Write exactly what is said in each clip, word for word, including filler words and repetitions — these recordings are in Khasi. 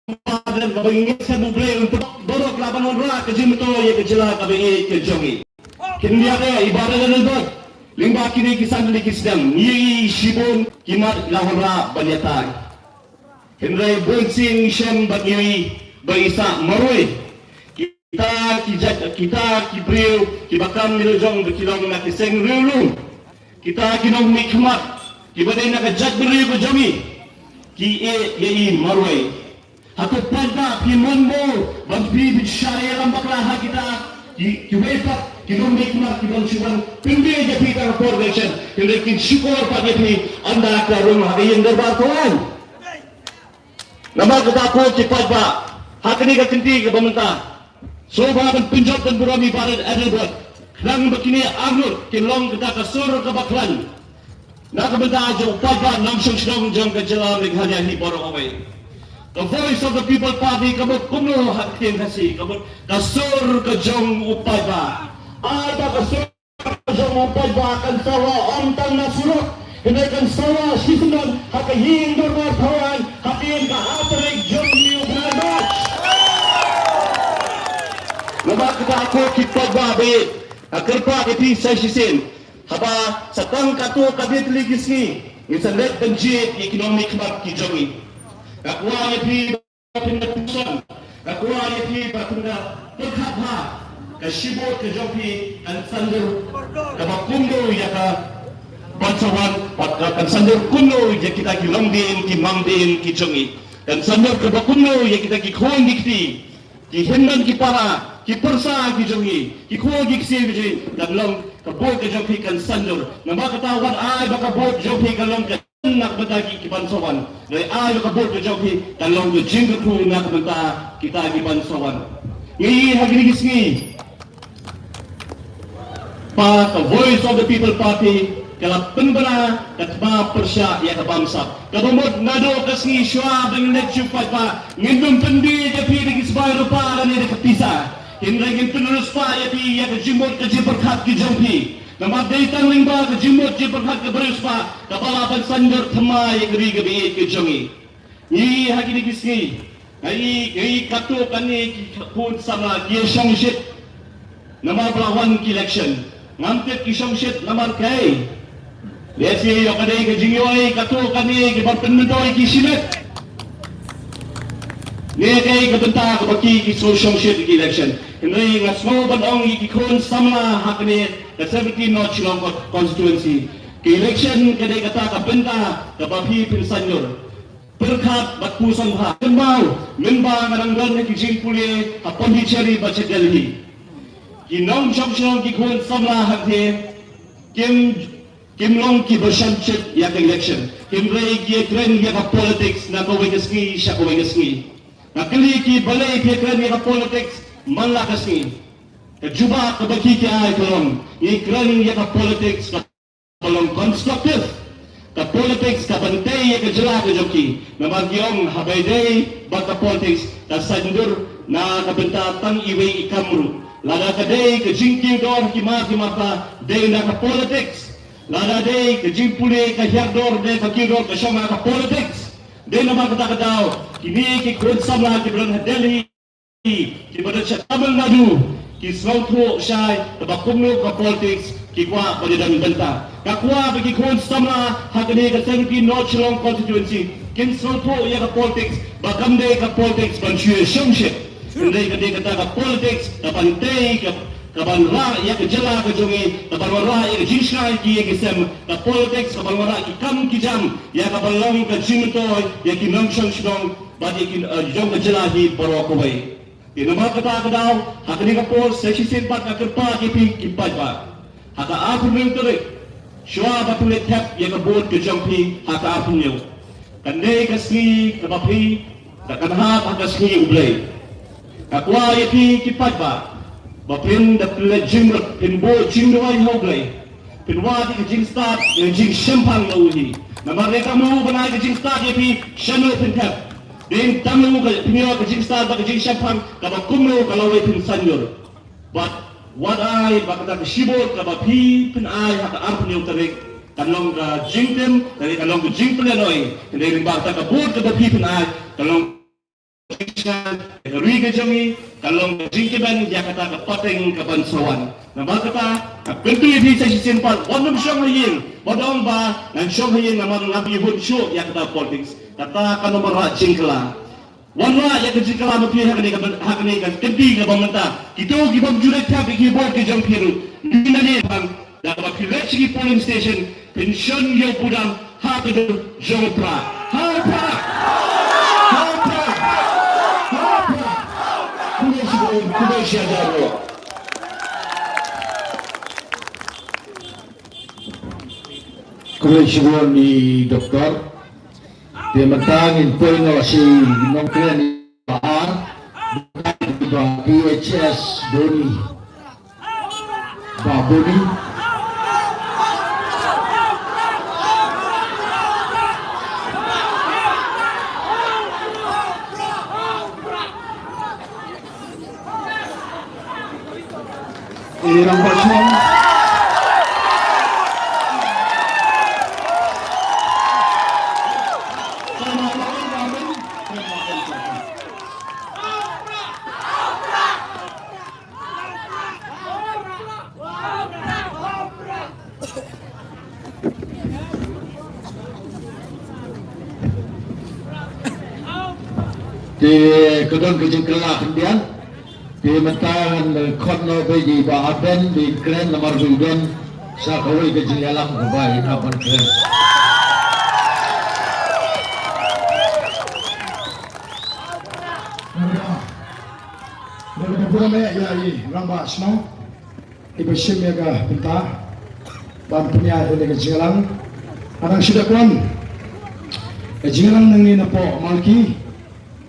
Kaba ngeit ha U Blei, baroh la ban wanrah ka jingmyntoi ïa ka jylla kaba ïeit ka jong ngi. Khyndiat, i Bah Red Albert, lyngba kine ki san tylli ki snem, ngi ïohi shibun ki mat la wanrah ban ïatai. Hynrei bun sien ngi shem bad ngi ïohi ba i sah marwei. Kita ki jait, kita ki briew kiba kam ïa la jong ba ki long na ki seng riewlum. Kita ki nongmihkhmat kiba dei na ka jaitbynriew ka jong ngi, ki ïeh ïa i marwei. Hato paidbah phi mon mo ban phi phi shah ïalam bakla ha kita ki, kiwei pat ki nongmihkhmat ki ban shu wan pynbeit ïa phi tang por election? Hynrei kin shukor pat ïa phi ynda ka rung ha ka ïing dorbar thawaiñ. Namar kata ko ki paidbah, ha kane ka kynti kaba mynta, sngewbha ban pynjot ban burom ïa i Bah Red Albert, khnang ba kine arngut kin long kata ka sur kaba khlaiñ na ka bynta jong u paidbah nongshong shnong jong ka jylla Meghalaya hi baroh kawei. The Voice of the People Party ka mut kumno ha ka ktien Khasi, ka mut ka sur ka jong u paidbah. Ai ba ka sur ka jong u paidbah kan sawa ym tang na surok, hynrei kan sawa shisyndon ha ka ïing dorbar thawaiñ hadien ka ar tarik jong une u bnai March. Namar kata ko ki paidbah, ba ïeit, nga kyrpad ïa phi sa shisien, haba sa tang katto katne tylli ki sngi ngin sa leit ban jied ïa ki nongmihkhmat ki jong ngi. Nga kwah ïa phi ba phin da pynsan, nga kwah ïa phi ba phin da pyrkhat bha. Ka shibun ka jong phi kan san dur kaba kumno ïa ka ban sa wan, bad ka kan san dur kumno ïa kita ki longdien ki mangdien ki jong ngi. Kan san dur kaba kumno ïa kita ki khun ki kti, ki hynmen ki para, ki pyrsa ki jong ngi, ki khun ki ksiew ki jong ngi. Kan long ka vote ka jong phi kan san dur. Namar kata wat ai ba ka vote jong phi kan long ka na ka bynta ki, ki ban sa wan. Hynrei ai ba ka vote ka jong phi kan long ka jingkyrkhu na ka bynta kita ki ban sa wan. Ngi ha kine ki sngi, ba ka Voice of the People Party ka la pynbna ka thma pyrshah ïa ka bamsap. Kaba mut naduh ka sngi shuwa ba ngin leit shu paidbah, ngim pynbeit ïa phi da ki sbai rupa lane da ka pisa. Hynrei ngin pynriewspah ïa phi ïa ka jingmut ka jingpyrkhat ki jong phi. Namar dei tang lyngba ka jingmut jingpyrkhat kaba riewspah kaba lah ban san dur thymmai ïa ka ri kaba ïeit ka jong ngi. Ngi ha kine ki sngi, ngi, ngi katto katne ki khun samla ki ïa shongshit namar ba la wan ki election. Ngam tip ki shongshit namar kaei. Lehse ïoh ka dei ka jingïohi katto katne ki ban pynmyntoi ki shimet, ne kaei ka bynta kaba ki, ki sngew shongshit ki election. Hynrei nga sngew ban ong ïa ki khun samla ha kane ka seventeen North Shillong Constituency, ka election ka dei kata ka bynta kaba phi phin san dur. Pyrkhat bad pyrshang bha. Kynmaw, mynba nga dang don ha ki jingpule ha Pondicherry bad sha Delhi, ki nongshong shnong, ki khun samla hangtei kim, kim long kiba shongshit ïa ka election. Hynrei ki ïakren ïa ka politics na kawei ka sngi sha kawei ka sngi. Nga kylli ki, balei phi ïakren ïa ka politics man la ka sngi? Ka jubab kaba ki, ki ai ka long, ngi kren ïa ka politics ka ba long constructive. Ka politics ka ban tei ïa ka jylla ka jong ki. Namar ki ong haba ïadei bad ka politics, ka san dur na ka bynta tang iwei i kam ruh. Lada ka dei ka jingkiew dor ki mar ki marta, dei na ka politics. Lada dei ka jingpule, ka hiar dor, dei ka kiew dor, ka shong na ka politics. Dei namar kata ka daw kine ki khun samla kiba don ha Delhi, kiba don sha Tamil Nadu, ki sngewthuh shai kaba kumno ka politics ki kwah ban ïadon bynta. Nga kwah ba ki khun samla ha kane ka seventeen North Shillong Constituency kin sngewthuh ïa ka politics, ba kam dei ka politics ban shu ïa shongshit. Hynrei ka dei kata ka politics ka ban tei, ka, ka ban rah ïa ka jylla ka jong ngi, ka ban wanrah ïa ka jingshngaiñ ki ïing ki sem, ka politics ka ban wanrah ki kam ki jam, ïa ka ban long ka jingmyntoi ïa ki nongshong shnong bad ïa ki, eh, jong ka jylla hi baroh kawei. Te namar kata ka daw, ha kane ka por sa shisien pat nga kyrpad ïa phi ki paidbah, ha ka arphew hynñiew tarik, shuwa ba phi leit thep ïa ka vote ka jong phi ha ka arphew hynñiew, kan dei ka sngi kaba phi da kan hap ha ka sngi U Blei. Nga kwah ïa phi ki paidbah ba phin da pynleit jingmut, phin buh jingduwai ha U Blei. Phin wad ïa ka jingstad, ïa ka jingshemphang na U hi. Namar dei tang ma U ban ai ka jingstad ïa phi shano phin thep. Dei tang ma U ka phin ïoh ka jingstad bad ka jingshemphang kaba kumno ka lawei phin san dur. Bad wat ai ba kata ka shibun kaba phi phin ai ha ka arphew hynñiew tarik kan long ka jingtim, kan long ka jingpynlehnohei. Hynrei lyngba kata ka vote kaba phi phin ai, kan long Ka ri ka jong ngi ka long ka jingkmen ïa kata ka pateng ka ban sa wan. Namar kata, nga kyntu ïa phi sa shisien pat, wat nym shong ha ïing, wat ong ba ngan shong ha ïing namar ngam ïohi shuh ïa kata politics. Kata ka nym rah jingkylla. Wan rah ïa ka jingkylla ma phi ha kane ka, ha kane ka kynti kaba mynta. Kito ki bym ju leit thep ïa ki vote ki jong phi ruh. Ngi na ne bang Da kaba phi leit sha ki polling station, phin shon ïa u budam ha ka dur jong u Prah. Ha u Prah! Ha u Prah! Ha u Prah! Khublei shibun, khublei shihajar. Khublei shibun i doktor. Te mynta ngin poi noh sha i nongkren ba ar, ba P H S Boni. Ba Boni. Ïa i rangbah shnong. Te ka don ka jingkylla khyndiat. Te mynta ngan khot noh beit ïa i Bah Arden, ba in kren namar ba i don sa kawei ka jingïalam kaba i hap ban kren. Nga kyrpad ïa i rangbah shnong iba shim ïa ka bynta ban pynïaid ïa ka jingïalang. Nga dang shu da kwah ka jingïalang nangne napoh Malki.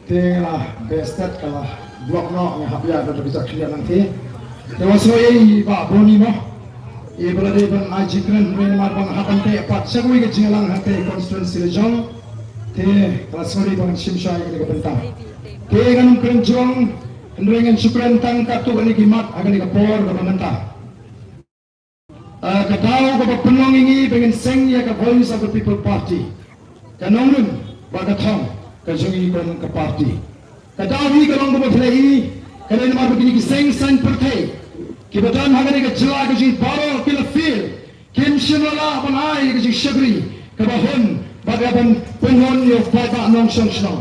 Te nga la beh stet ka la block noh, nga hap ïa da ka jaka khyndiat nangta. Te wat sngew ei i Bah Boni mo, iba la dei ban ai jingkren hynrei namar ba nga hap ban teh pat sha kawei ka jingïalang hangta constituency la jong. Te ka la sngew ei ba ngan shim shai ïa kane ka bynta. Te ngan ym kren jrong hynrei ngan shu kren tang katto katne ki mat ha kane ka por kaba mynta. Ah, ka daw kaba pynlong ïa ngi ba ngin seng ïa ka Voice of the People Party. Ka nongrim bad ka thong ka jong ngi kum ka party. Ka daw hi ka long kaba pynlong ïa ngi, ka dei namar ba kine ki seng saiñ pyrthei kiba don ha kane ka jylla ka jong ngi baroh ki la fail. Kim shym la lah ban ai ïa ka jingshakri kaba hun bad ka ban pynhun ïa u paidbah nongshong shnong.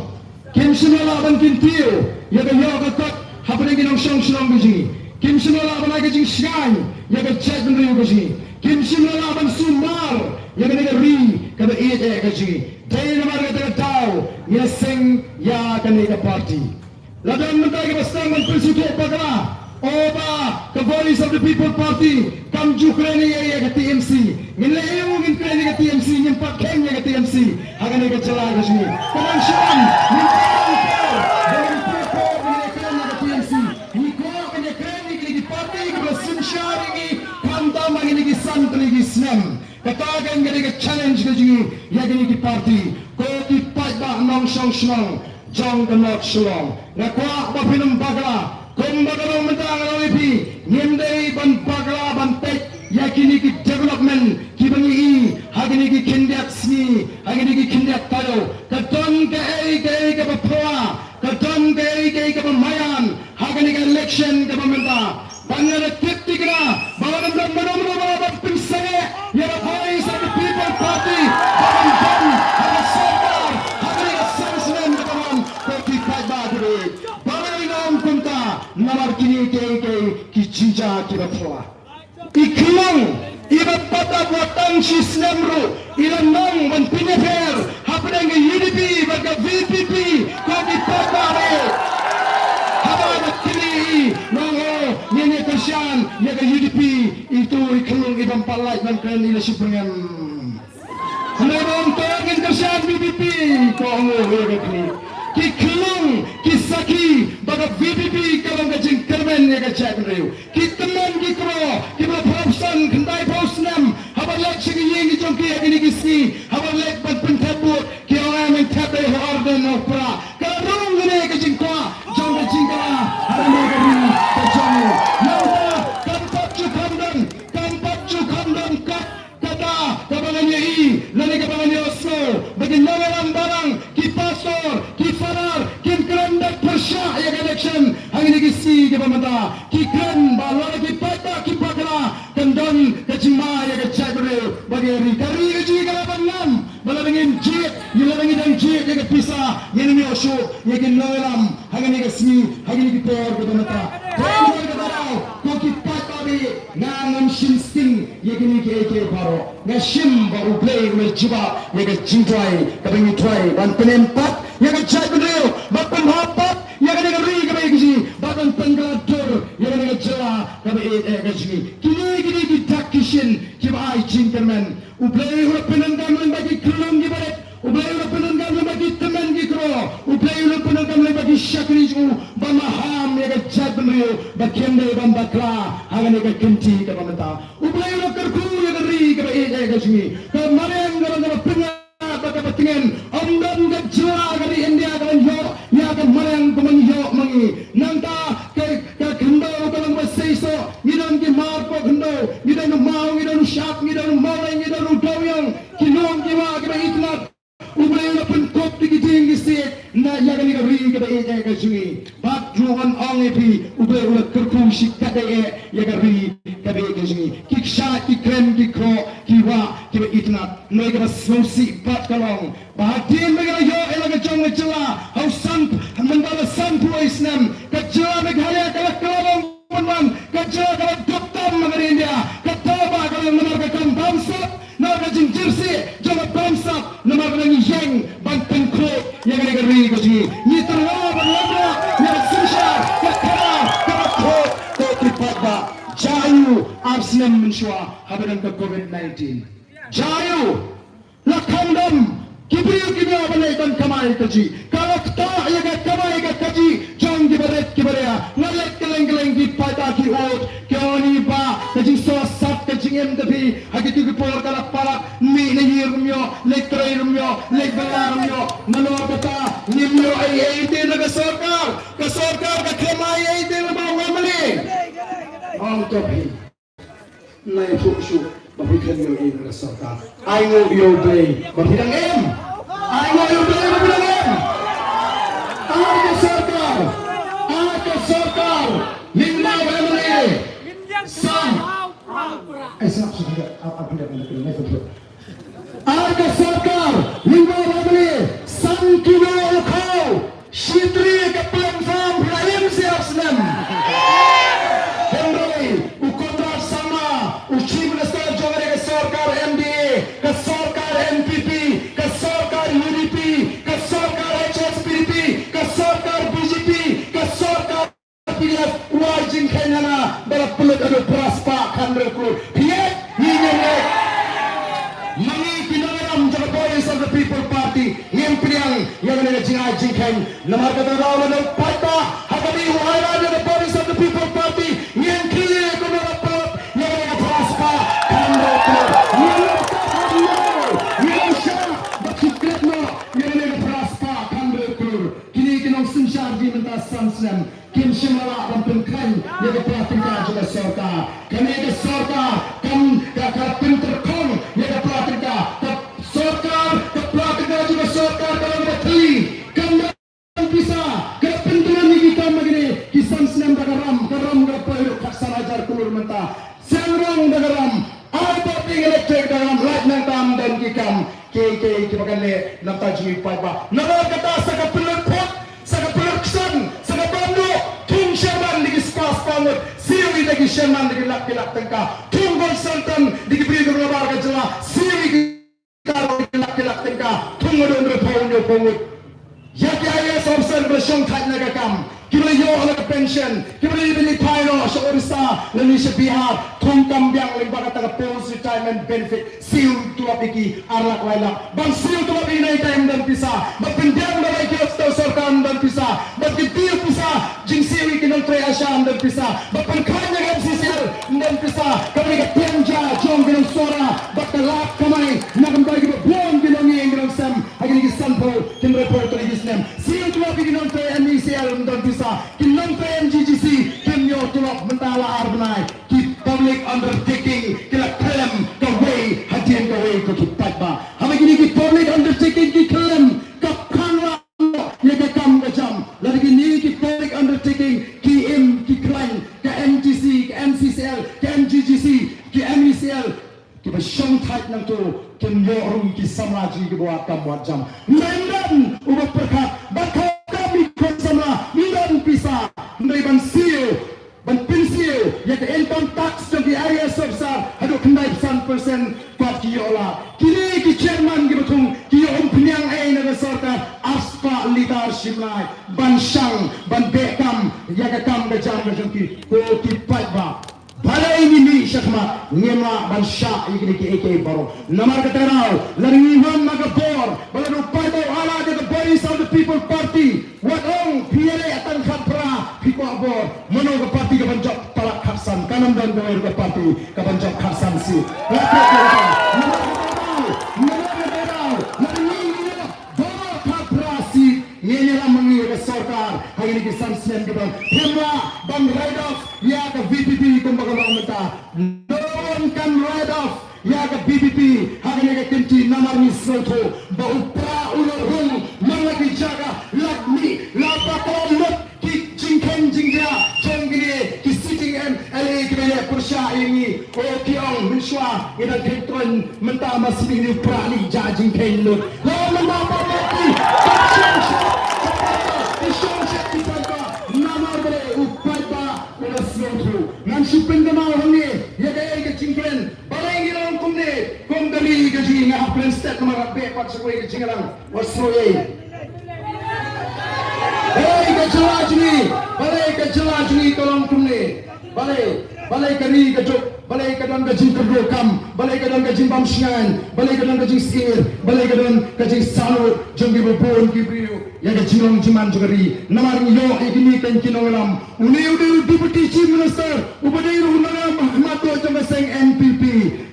Kim shym la lah ban kyntiew ïa ka ïoh ka kot hapdeng ki nongshong shnong ka jong ngi. Kim shym la lah ban ai ka jingshngaiñ ïa ka jaitbynriew ka jong ngi. Kim shym la lah ban sumar ïa kane ka ri kaba ïeit eh ka jong ngi. Dei namar kata ka daw ngi la seng ïa kane ka party. La don mynta kiba sdang ban pynsngewthuh bakla, o ba ka Voice of the People Party kam ju kren ïa, ïa ka T M C. Ngin leh aïu ngin kren ïa ka T M C, ngim pat kheiñ ïa ka T M C ha kane ka jylla ka jong ngi. Ka dang shu wan, ngin kren ïa ka T M C. Ngi kwah ban ïa kren ïa kine ki party kiba la synshar ïa ngi khamtam ha kine ki san tylli ki snem. Kata ka dei ka challenge ka jong ngi ïa kine ki party, ko ki paidbah nongshong shnong jong ka North Shillong. Nga kwah ba phin ym bakla, kumba ka long mynta nga la ong ïa phi, ngim dei ban bakla ban peit ïa kine ki development kiba ngi i ha kine ki khyndiat sngi, ha kine ki khyndiat taïew. Ka don kaei kaei kaba pura, ka don kaei kaei kaba maïan ha kane ka election kaba mynta. Ba nga la tip thikna ba la dang don mano mano ba la dang pynsangeh ïa ka Voice of the People Party ba dang don ha ka sorkar ha kane ka san snem kaba wan. Ko ki paidbah kiba ïeit, balei nga ong kumta? Namar kine kiei kiei ki jingjia kiba pura. I khlung iba pat da wat tang shi snem ruh i la nang ban pynïapher hapdeng ka U D P bad ka V P P. Ko ki paidbah re, haba da kylli i, nang o ngin ïa kyrshan ïa ka U D P, itu i khlung i bym pat lait ban kren i la shu byrngem. Hynrei ba ong to ngin kyrshan V P P, ko ong o ïa ka kylli. Ki khlung ki sakhi ba ka V P P ka long ka jingkyrmen ïa ka jaitbynriew. Ki tymmen ki kro kiba la phraphew san khyndai phew snem haba leit sha ki ïing ki jong ki ha kine ki sngi, haba leit ban pynthep vote ki ong, "Ai men thep dei ha Ardent of Prah." Ka la rung kane ka jingkwah jong ka jingkylla ha kane ka ri ka jong ngi. Nangta kam pat ju kham don, kam pat ju kham don kat kata kaba ngan ïohi lane kaba ngan ïohsngew ba ki nongïalam balang, ki pastor, ki father kim kren da pyrshah ki kren ba lada ki paidbah ki bakla kan don ka jingma ïa ka jaitbynriew bad ïa ka ri. Ka ri ka jong ngi ka lah ban ngam ba lada ngin jied, ïa lada ngi dang jied ïa ka pisa, ngin ym ïoh shuh ïa ki nongïalam ha kane ka sngi, ha kine ki por kiba mynta. Te namar kata daw, ko ki paidbah, nga ngam shim sting ïa kine kiei kiei baroh. Nga shim ba U Blei u la jubab ïa ka jingduwai kaba ngi duwai ban pynim pat ïa ka jaitbynriew, ban pynhap pat ïa kane ka ri kaba ïeit ka jong ngi, bad ban pynkylla dur ïa kane ka jylla kaba ïeit ka jong ngi. Kine, kine ki dak ki shin kiba ai jingkyrmen. U Blei u la pyndonkam lyngba ki khyllung kiba rit, U Blei u la pyndonkam lyngba ki tymmen ki kro, U Blei u la pyndonkam lyngba ki shakri jong u ban maham ïa ka jaitbynriew ba kim dei ban bakla ha kane ka kynti kaba mynta. U Blei u la kyrkhu ïa ka ri kaba ïeit ka jong ngi. Ka mariang kaba, kaba pyngngad bad kaba tngen. Ym don ka jylla ha ka ri India ka ban ïoh ïa ka mariang ka ban ïoh ma ngi. Nangta ka, ka khyndew ka long ba seisoh. Ngi don ki mar poh khyndew, ngi don u maw, ngi don u shap, ngi don u mawlei, ngi don u dewiong. Ki lum ki wah kiba itynnad. U Blei u la pynkup ïa ki dieng ki siej na ïa kane ka ri kaba ïeit ka jong ngi. Bad ruh ngan ong ïa phi, U Blei u la kyrkhu shikatdei eh ïa ka ri kaba ïeit ka jong ngi. Ki kshaid, ki kren, ki khroh, ki wah kiba itynnad. Hynrei kaba sngewsih pat ka long ba hadien ba ngi la ïoh ïa la ka jong ka jylla ha u san, mynta la sanphew wei snem, ka jylla Meghalaya ka la kylla long pynban ka jylla kaba duk tam ha ka ri India. Ka daw ba ka long namar ka kam bamsap, namar ka jingjyrsieh jong ka bamsap, namar ka ngi ïeng ban pynkhuid ïa kane ka ri ka jong ngi. Ngi tyrwa ban wanrah ïa ka synshar, ka khadar kaba khuid, ko ki paidbah. Jia aiu ar snem mynshuwa haba don ka covid nineteen? Jia aiu? La khang dam ki briew ki briew ban leit ban kamai kajih. Ka la ktah ïa ka kamai ka kajih jong kiba rit kiba ria. Nga leit kylleng kylleng ki paidbah ki ot, ki ong ïa ba ka jingsoh sat ka jingim taphli ha kito ki por ka la palat. Mih na ïing ym ïoh, leit trei ym ïoh, leit bylla ym ïoh. Nalor kata ngim ïoh ei ei te na ka sorkar. Ka sorkar ka khlem ai ei te na ba U M L A. Ong to phi. Nai phuh shuh ba phi khlem ïoh ei na ka sorkar. Ai nguh ïa U Blei ba phi dang im. Ai nguh ïa U Blei ba phi dang im. Ai ka sorkar, ai ka sorkar, lyngba U M L A san. Ai sngap sngap sngap. Ai ka sorkar lyngba U M L A san kilo u khaw. Shi tylli ka platform phi la im shi ar snem. Hynrei u Conrad Sangma, u Chief Minister jong ka sorkar M D A, ka sorkar N P P, ka sorkar U D P, ka sorkar H S P D P, ka sorkar B J P, ka sorkar P D F, u ai jingkheiñ hana ba la pynlut haduh phra spah khyndai klur. Phi ïeit, ngi ngim ïeit. Ma ngi ki nongïalam jong ka Voice of the People Party ngim pdiang ïa kane ka jingai jingkheiñ. Namar kata daw lada u paidbah ha kane u ai ran ïa ka Voice of the People Party, ngin khie kumno la pynlut ïa kane ka phra spah khyndai klur. Ngin ym shah ba ki klet noh ïa kane ka phra spah khyndai klur. Kine ki nongsynshar jong ngi mynta san snem kim shym la lah ban pynkhlaiñ ïa ka pla tyngka jong ka sorkar. Kane ka sorkar kam ka, ka pyntyrkhong ïa ka pla tyngka. Ka sorkar, ka pla tyngka jong ka sorkar ka long kaba thylli. Kam don pisa, ka pyntrei ïa ki kam ha kine ki san snem da ka ram, ka ram ka poi ruh khatsan hajar klur mynta. Seng rong da ka ram, ai bad ïing electric da ka ram, lait nangta ym don ki kam. Kiei kiei kiba kan leh na bynta jong ngi paidbah. Namar kata sa ka pynlut phut, sa ka pynlut ksan, sa ka bam duh, thung sherman da ki spah spah ngut, siew ïa ki sherman da ki lak ki lak tyngka, thung consultant da ki briew kiba nabar ka jylla, siew ïa ki karo da ki lak ki lak tyngka, thung adon da phew hynñiew phew ngut. Ïa ki I A S officer ba shong thait na ka kam, kiba la ïoh la ka pension, kiba la ïoh ban leit phai noh sha Orissa lane sha Bihar, thung kam biang lyngba kata ka post retirement benefit, siew tulop ïa ki ar lak lai lak. Ban siew tulop ïa ki nonghikai ym don pisa, ban pyndiang dawai ki hospital sorkar ym don pisa, ban kyntiew pisa jingsiew ïa ki nongtrei ASHA ym don pisa, ban pynkhlaiñ ïa ka M C C L ym don pisa. Kane ka tiang ja jong ki nongshong sura bad ka lad kamai na ka bynta kiba bun ki nongïing ki nongsem. Ha kine ki sanphew hynriewphew tylli ki snem, siew tulop ïa ki nongtrei M E C L ym don pisa, ki nongtrei M G G C kim ïoh tulop mynta la ar bnai. Ki public undertaking ki la khyllem kawei hadien kawei ko ki paidbah. Haba kine ki public undertaking ki khyllem, ka phanrang ïa ka kam ka jam. Lada kine ki public undertaking ki im ki khlaiñ kiba wad kam wad jam. Ym don uba pyrkhat ba ka kam ïa ki khun samla, ym don pisa, ym dei ban siew, ban pynsiew ïa ka income tax jong ki area officer haduh khyndai phew san percent pat ki ïoh lad. Kine ki chairman kiba thung ki ïoh umphniang ei na ka sorkar, arspah litar shim lai ban shang ban beh kam ïa ka kam ka jam ka jong ki. Ko ki paidbah, balei ngi mih shakhmat, ngim lah ban shah ïa kine kiei kiei baroh? Namar kata ka daw lada ngi wan ma ka bor ba lada u paidbah u ai lad ïa ka Voice of the People Party, wat ong phi ïaleh tang khatphra, phi kwah bor, mano ka party ka ban jop palat khatsan? Kan ym don kawei ka party ka ban jop khatsan seat. Nga kwah ka kata. Namar kata ka daw, namar kata ka daw, lada ngi ïaleh baroh khatphra seat, ngin ïalam ma ngi ïa ka sorkar ha kine ki san snem ki ban. Phim lah ban write off ïa ka V P P kumba ka long mynta. No one can write off ïa ka V P P ha kane ka kynti, namar ngi sngewthuh ba u Prah u la rung man la ki jaka, la mih, la bakla lut ki jingkheiñ jingjia jong kine ki sitting M L A kiba ïaleh pyrshah ïa ngi. Ko ki ong mynshuwa ngi dang kheiñ tron, mynta ma snieh u Prah leit jah jingkheiñ lut. La mynta ba ma ki, ki shong shet, ki shong shet ki paidbah. Namar balei? U paidbah u la sngewthuh. Ngan shu pynkynmaw hangne ïa kaei ka jingkren. Balei ngi long kumne? Kum ka ri ka jong ngi, nga hap kren stet namar nga beh pat sha kawei ka jingïalang. Wat sngewthuh ei. Balei ka jylla jong ngi, balei ka jylla jong ngi ka long kumne? Balei, balei ka ri ka juk, balei ka don ka jingkyrduh kam, balei ka don ka jingbam shngaiñ, balei ka don ka jingsyier, balei ka don ka jingsahlok jong kiba bun ki briew ïa ka jinglong jingman jong ka ri? Namar ngi ïoh ïa kine ki nongïalam. Une u dei u Deputy Chief Minister uba dei ruh u nongïalam ha khmat jong ka seng N P P.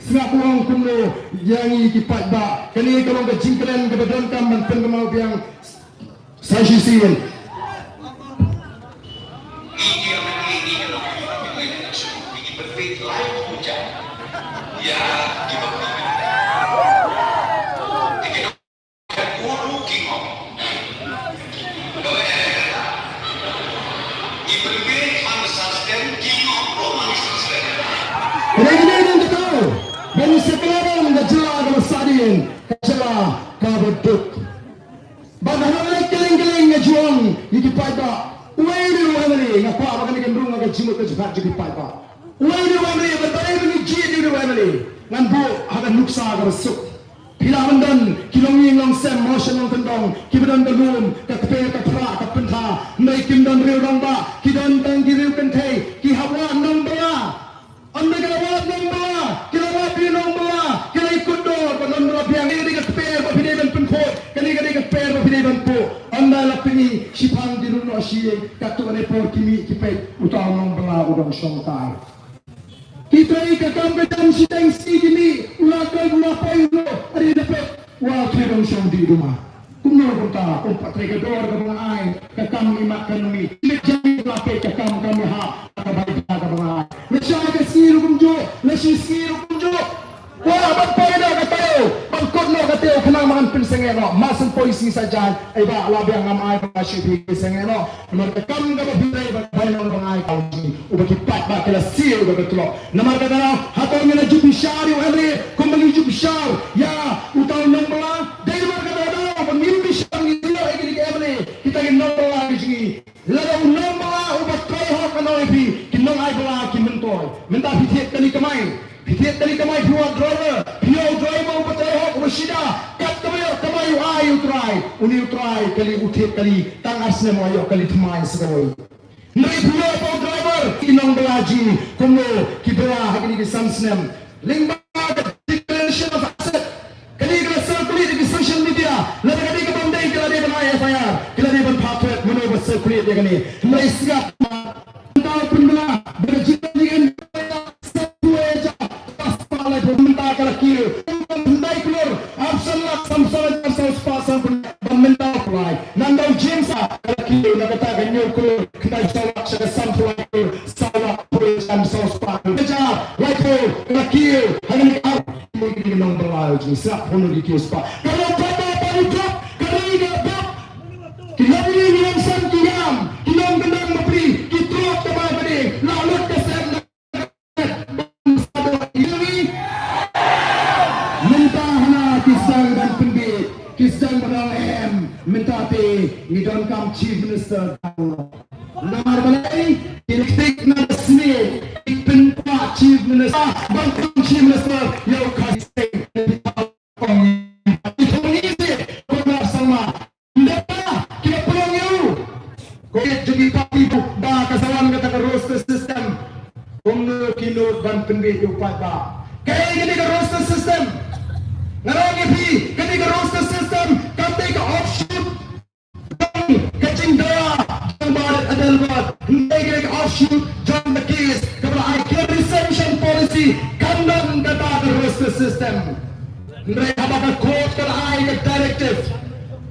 Sngap u ong kumno ïa ngi ki paidbah. Kane ka long ka jingkren kaba donkam ban pynkynmaw biang. Sa shisien. Kane kane ka daw ban sa kynmaw ka jylla kaba sahdien, ka jylla kaba duk. Bad haba leit kylleng kylleng nga ju ong ïa ki paidbah, uwei u M L A, nga kwah ba kane kan rung ha ka jingmut ka jingpyrkhat jong ki paidbah. Uwei u M L A, bad balei ba ngi jied ïa u M L A? Ngan buh ha ka nuksa kaba suk. Phi lah ban don ki longïing longsem, mongshem mongkyndong, kiba don ka lum, ka kper ka phrah, ka pyntha. Hynrei kim don riew rangbah, ki don tang ki riew kynthei, ki hap wad nongbylla. Ym dei ka la wad nongbylla, ki la wad riew nongbylla, ki la ïakut dor bad nongbylla biang. Kane ka dei ka kper ba phi dei ban pynkhuid, kane ka dei ka kper ba phi dei ban buh. Ynda la pyni shiphang ki rung noh shi ïing, katto katne por ki mih ki peit uta u nongbylla u dang shong tai. Ki trei ka kam ka jam shiteng sngi ki mih, u la kren u la poi u la, adi da peit. Wa, ki dang shong dih duma. Kumno kumta, kum pat trei ka dor kaba nga ai, ka kam imat ka numi. Ki jam la peit ka kam kam ha, ka bai ba kaba nga ai. La shai ka sngi ruh kumjuh, la shi sngi ruh kumjuh. Wa, ban poi noh ka taïew, ban kut noh ka taïew, khnang ba ngan pynsangeh noh. Ma shu poi sngi sa jan, ai ba la biang ngam ai ba shu phi sangeh noh. Namar ka kam kaba phi trei ba bai long ba ngai ka u ji. Uba ki paidbah ki la siew da ka tlok. Namar kata daw, hato ngi la ju bishar ïa u M L A kumba ngi ju bishar ïa uta u nongbylla? Dei namar kata daw ba ngim bishar, ngi ïoh ïa kine ki M L A, kita ki nongbylla ki jong ngi. Lada u nongbylla uba trei hok ka nong ïa phi, ki nong ai bylla ki myntoi. Mynta phi thied kali kamai. Phi thied kali kamai, phi wad driver, phi ïoh u driver uba trei hok, uba shida, kat kaba ïoh kamai u ai u trai, une u trai kali u thied kali, tang ar snem u ïoh kali thymmai sa kawei. Hynrei phi ïoh ba u driver, ki nongbylla jong ngi, kumno ki bylla ha kine ki san snem. Lyngba ka declaration of asset, kane ka la circulate ha ki social media, lada ka dei ka bym dei, ki la dei ban ai F I R, ki la dei ban phah threat, mano ba circulate ïa kane. Hynrei sngap, mynta u pynbna, ba ka jingïalang, mynta ka la kiew, khyndai klur, arphew san lak, sanphew san hajar, saw spah, sanphew, ba mynta u apply. Nangta u James ka la kiew, na kata ka hynñiew klur, khyndai saw lak, sha ka sanphew lai klur, saw lak, phew san, saw spah. Hajar, lai klur, ka la kiew, ha kane ka ar, ki nongbylla, u James, sngap, phew ki kiew spah. Ka la pata, pa u drop, ka la ïa ka drop. Ki nongbylla, ki nongsan, ki ïam, ki nongkyndang bapli, ki trot kaba bade, la lut ka sem. Mynta hana ki sdang ban pynbeit, ngi donkam Chief Minister. Namar balei? Ki lipstick na ka sngi ki pynkwah Chief Minister, ban kam Chief Minister ïa u Khasi Singh. Ki thong ni si Conrad Sangma. Nda ki la pynlong ïa u. Ko ki jong ki party ba ka sa wan kata ka roster system. Kumno ki nud ban pynbiej ïa u paidbah. Kaei kane ka roster system? Nga ong ïa phi, kane ka roster system kam dei ka offshoot ka jingdawa jong Bah Adelbert, hynrei ka offshoot jong ka case kaba la ai ka recension policy, kam don kata ka roster system. Hynrei haba ka court ka la ai ka directive,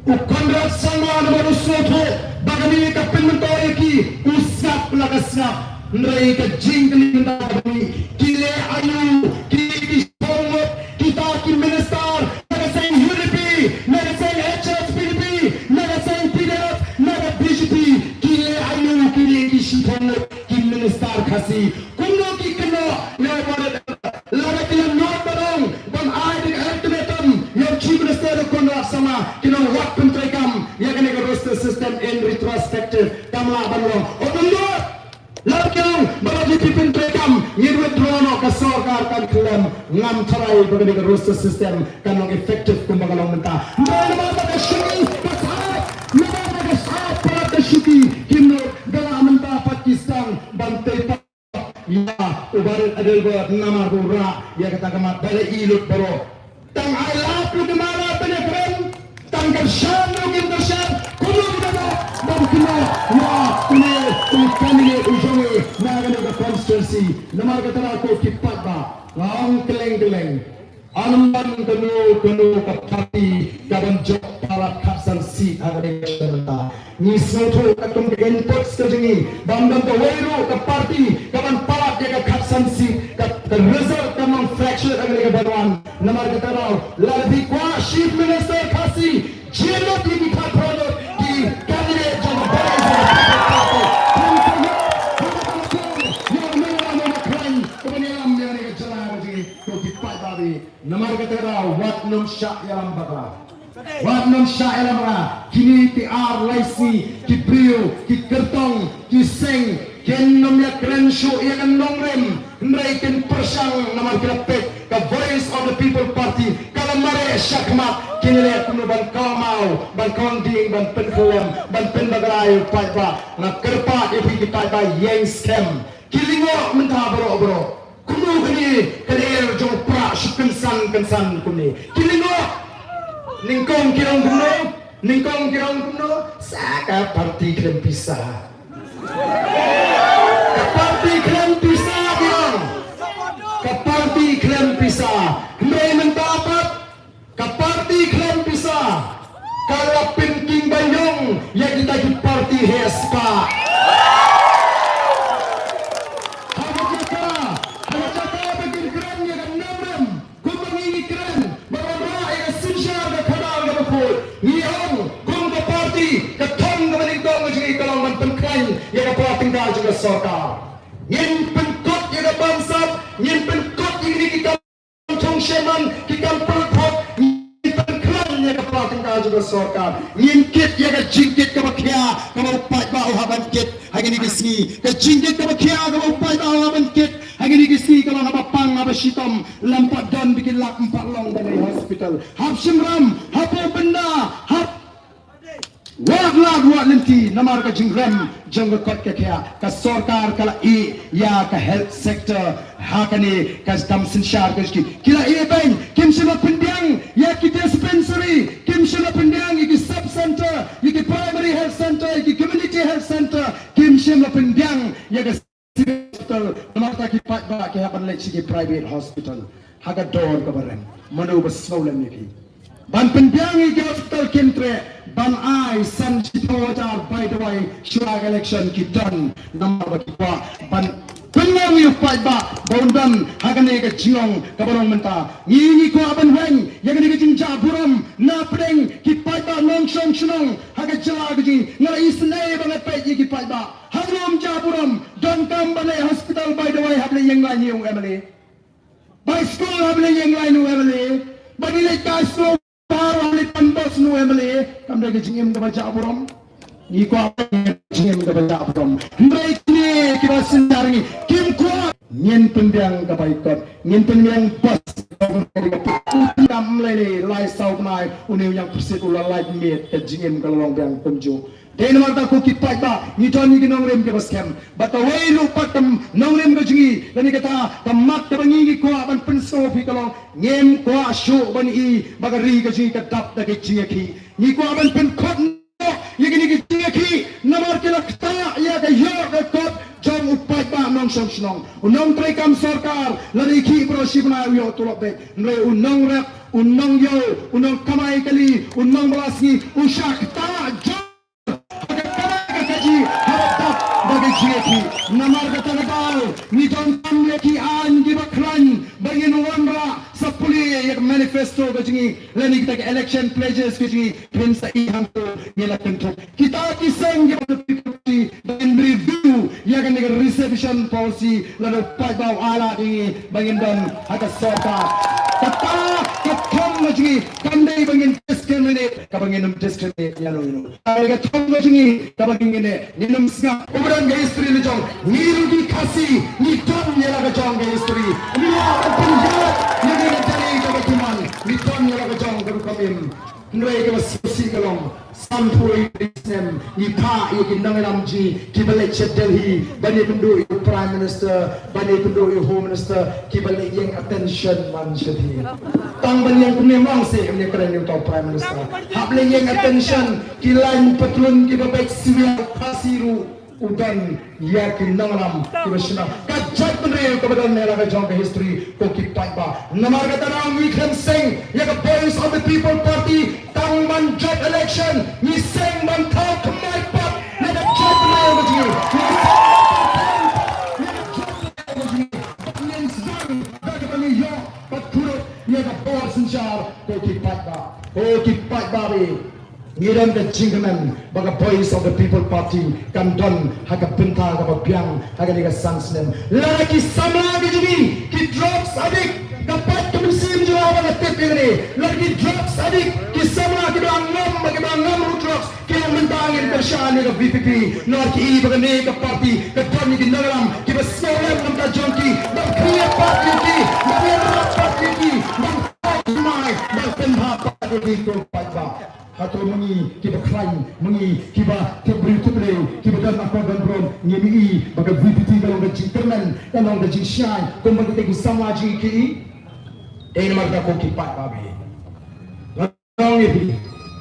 u Conrad Sangma namar u sngewthuh ba kane ka pynmyntoi ïa ki, u sngap la ka sngap. Hynrei ka jingkylli mynta ka dei, ki leh aïu kine ki shibun ngut kita ki minister na ka seng U D P, na ka seng H S P D P, na ka seng P D F, na ka B J P, ki leh aïu kine ki shibun ngut ki minister Khasi? Kumno ki kynnoh ïa u Bah Adelbert? Lada ki la nud ban ong ban ai da ka ultimatum ïa u Chief Minister Conrad Sangma, kin ong wat pyntreikam ïa kane ka roster system in retrospective. Kam lah ban long. O kumno? Lada ki ong ba lada phi pyntreikam, ngin withdraw noh ka sorkar kan khlem. Ngam tharai ba kane ka roster system kan long effective kumba ka long mynta. Namar ba ka shuki ka sap, namar ba ka sap, ba ka shuki kim nud, ka la mynta pat ki sdang ban tei pat ïa u Bah Adelbert namar ba u rah ïa kata ka mat. Ba la i lut baroh. Tang ai lad ruh kim ai lad ban ïakren, tang kyrshan ruh kim kyrshan. Kumno ki dei ban kynnoh ïa une u candidate u jong ngi na kane ka constituency? Namar kata ko ki paidbah, nga ong kylleng kylleng, ym don kano kano ka party ka ban jop palat khatsan seat ha kane ka election mynta. Ngi sngewthuh katkum ka inputs ka jong ngi ba ym don kawei ruh ka party ka ban palat ïa ka khatsan seat, ka, ka result ka nang fracture ha kane ka ban wan. Namar kata ruh, lada phi kwah Chief Minister Khasi, jia lut ïa ki khatphra ngut ki candidate jong ka Voice of the People Party. Phin sa ïoh, phin sa ïoh ïa u Bah Adelbert khlaiñ, ka ban ïalam ïa kane ka jylla ka jong ngi, ko ki paidbah. Namar kata ka daw, wat nym shah ïalam bakla. Wat nym shah ïalam bakla. Kine ki ar lai sngi, ki briew, ki kyrtong, ki seng, kin nym ïakren shuh ïa ka nongrim. Hynrei kin pyrshang namar ki la peit ka Voice of the People Party ka la mareh shakhmat. Kin leh kumno ban kawmaw, ban kawang ding, ban pynkhyllem, ban pynbakla ïa u paidbah. Nga kyrpad ïa phi ki paidbah, ïeng skhem. Ki lyngngoh mynta baroh baroh. Kumno kane ka lyer jong u Prah shu kynsan kynsan kumne? Ki lyngngoh. Nyngkong ki ong kumno? Nyngkong ki ong kumno? Sa ka party khlem pisa. Ka party khlem pisa ki ong. Ka party khlem pisa. Hynrei mynta pat ka party khlem pisa ka la pynking baïong ïa kita ki party heh spah. Ha ka jaka, ha ka jaka ba kin kren ïa ka nongrim kumba ngi ngi kren, ba wanrah ïa ka synshar ka khadar kaba khuid, ngi ong kum ka party, ka thong kaba nyngkong ka jong ngi ka long ban pynkhlaiñ ïa ka pla tyngka jong ka sorkar. Ngin pynkut ïa ka bamsap, ngin pynkut ïa kine ki kam thung sha man, ki kam pyrthot, ngin pynkhlaiñ ïa ka pla tyngka jong ka sorkar. Ngin kit ïa ka jingkit kaba khia kaba u paidbah u hap ban kit ha kine ki sngi. Ka jingkit kaba khia kaba u paidbah u hap ban kit ha kine ki sngi ka long haba pang haba shitom, lym pat don ba ki lap, ym pat long da ka hospital. Hap shim ram, hap pynda, hap wad lad wad lynti namar ka jingrem jong ka koit ka khiah. Ka sorkar ka la ïeh ïa ka health sector ha kane ka kam synshar ka jong ki. Ki la ïeh beiñ, kim shym la pynbiang ïa ki dispensary, kim shym la pynbiang ïa ki sub center, ïa ki primary health center, ïa ki community health center, kim shym la pynbiang ïa ka hospital, namar ta ki paidbah ki hap ban leit sha ki private hospital ha ka dor kaba rem. Mano ba sngewlem ïa ki? Ban pynbiang ïa ki hospital kim treh, ban ai san shiphew hajar bai dawai shuwa ka election ki don, namar ba ki kwah ban pynlong ïa u paidbah ba un don ha kane ka jinglong kaba long mynta. Ngi ngi kwah ban weng ïa kane ka jingjah burom na pdeng ki paidbah nongshong shnong ha ka jylla ka jong ngi. Nga la isynei ba nga peit ïa ki paidbah. Hangne ym jah burom, donkam ban leit hospital bai dawai hap leit ïeng lain ïa u M L A. Bai skul hap leit ïeng lain ïa u M L A. Ba ngi leit kai snow bar hap leit pan bos snu M L A kam dei ka jingim kaba jah burom. Ngi kwah ban ïa ka jingim kaba jah burom. Hynrei kine kiba synshar ngi kim kwah. Ngin pynbiang ka boycott, ngin pynbiang bus. Kam lei lei lai saw bnai une u Ñiangpyrsit u la lait miet, ka jingim ka la long biang kumjuh. Dei namar kata ko ki paidbah, ngi don ngi ki nongrim kiba skhem. Bad kawei ruh pat ka nongrim ka jong ngi, lane kata ka mat kaba ngi ngi kwah ban pynsngew phi ka long, ngim kwah shuh ban i ba ka ri ka jong ngi ka dap da ka jingïakhih. Ngi kwah ban pynkhot ïa kine ki jingïakhih namar ki la ktah ïa ka ïoh ka kot jong u paidbah nongshong shnong. U nongtreikam sorkar lane ki briew shi bnai u ïoh tulop beit. Hynrei u nongrep, u nongïew, u nongkamai kali, u nongbylla sngi, u shah ktah jong ka kamai ka kajih haba dap da ka jingïakhih. Namar kata ka daw ngi donkam ïa ki aiñ kiba khlaiñ ba ngin wanrah sa pule ïa ka manifesto ka jong ngi lane kita ka election pledges ka jong ngi. Phin sa i hangto ngi la kynthup kita ki seng kiba na P P P ban review ïa kane ka reservation policy lada u paidbah u ai lad ïa ngi ba ngin don ha ka sorkar. Kata ka thong ka jong ngi kam dei ba ngin discriminate, kaba ngin ym discriminate ïa no ïa no. Kane ka thong ka jong ngi kaba ngin ïa ne ngin ym sngap. Uba don ka history la jong ngi ruh ki Khasi ngi don ïa la ka jong ka history. Ngi ïa ka pynjot ngi ngi ka jari kaba kuman ngi don ïa la ka jong ka rukom im. Hynrei kaba sngewsih ka long sanphew snem ngi phah ïa ki nongïalam jong ngi kiba leit sha Delhi ban ïakynduh ïa u Prime Minister, ban ïakynduh ïa u Home Minister, kiba leit ïeng attention man shatei. Tang ban ïeng kumne mang se ïa kren ïa u Prime Minister. Hap leit ïeng attention ki line patrol kiba beit sibia Khasi ruh. U don ïa ki nongïalam kiba shna ka jaitbynriew kaba don ïa la ka jong ka history ko ki paidbah. Namar kata ngi khlem seng ïa ka Voice of the People Party tang ban jot election, ngi seng ban thaw thymmai pat ïa ka jaitbynriew ka jong ngi. Ngi seng ban thaw thymmai pat ïa ka jaitbynriew ka jong ngi. Ngin sdang da kaba ngi ïoh pat kurup ïa ka bor synshar ko ki paidbah. Ko ki paidbah. Ngi don ka jingkmen ba ka Voice of the People Party kan don ha ka bynta kaba biang ha kane ka san snem. Lada ki samla ki jong ngi ki drugs addict, ka paid ka mynsiem jong nga ba nga tip ïa kane. Lada ki drugs addict, ki samla kiba ngam, ba kiba ngam ruh drugs, ki long mynta ngin kyrshan ïa ka V P P. Namar ki i ba kane ka party ka don ïa ki nongïalam kiba sngewlem namar ka jong ki, ban khriat pat ïa ki, ban ïarap pat ïa ki, ban khot mai, ban pynbha pat ïa ki ko paidbah. Hato ma ngi kiba khlaiñ, ma ngi kiba tip briew tip briew, kiba don akor don burom, ngim i ba ka V P P ka long ka jingkyrmen, ka long ka jingshai kumba kita ki samla jong ngi ki i? Dei namar kata ko ki paidbah, nga ong ïa phi,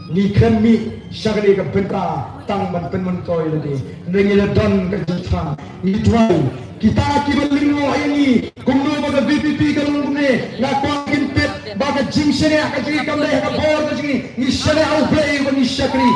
ngi khlem mih sha kane ka bynta tang ban pynmyntoi lade. Ngi la don ka jingthrang, ngi duwai kita kiba lyngngoh ïa ngi kumno ba ka V P P ka long kumne. Nga kwah kin peit ba ka jingshaniah ka jong ngi kam dei ha ka bor ka jong ngi. Ngi shaniah ha U Blei ba ngi shakri.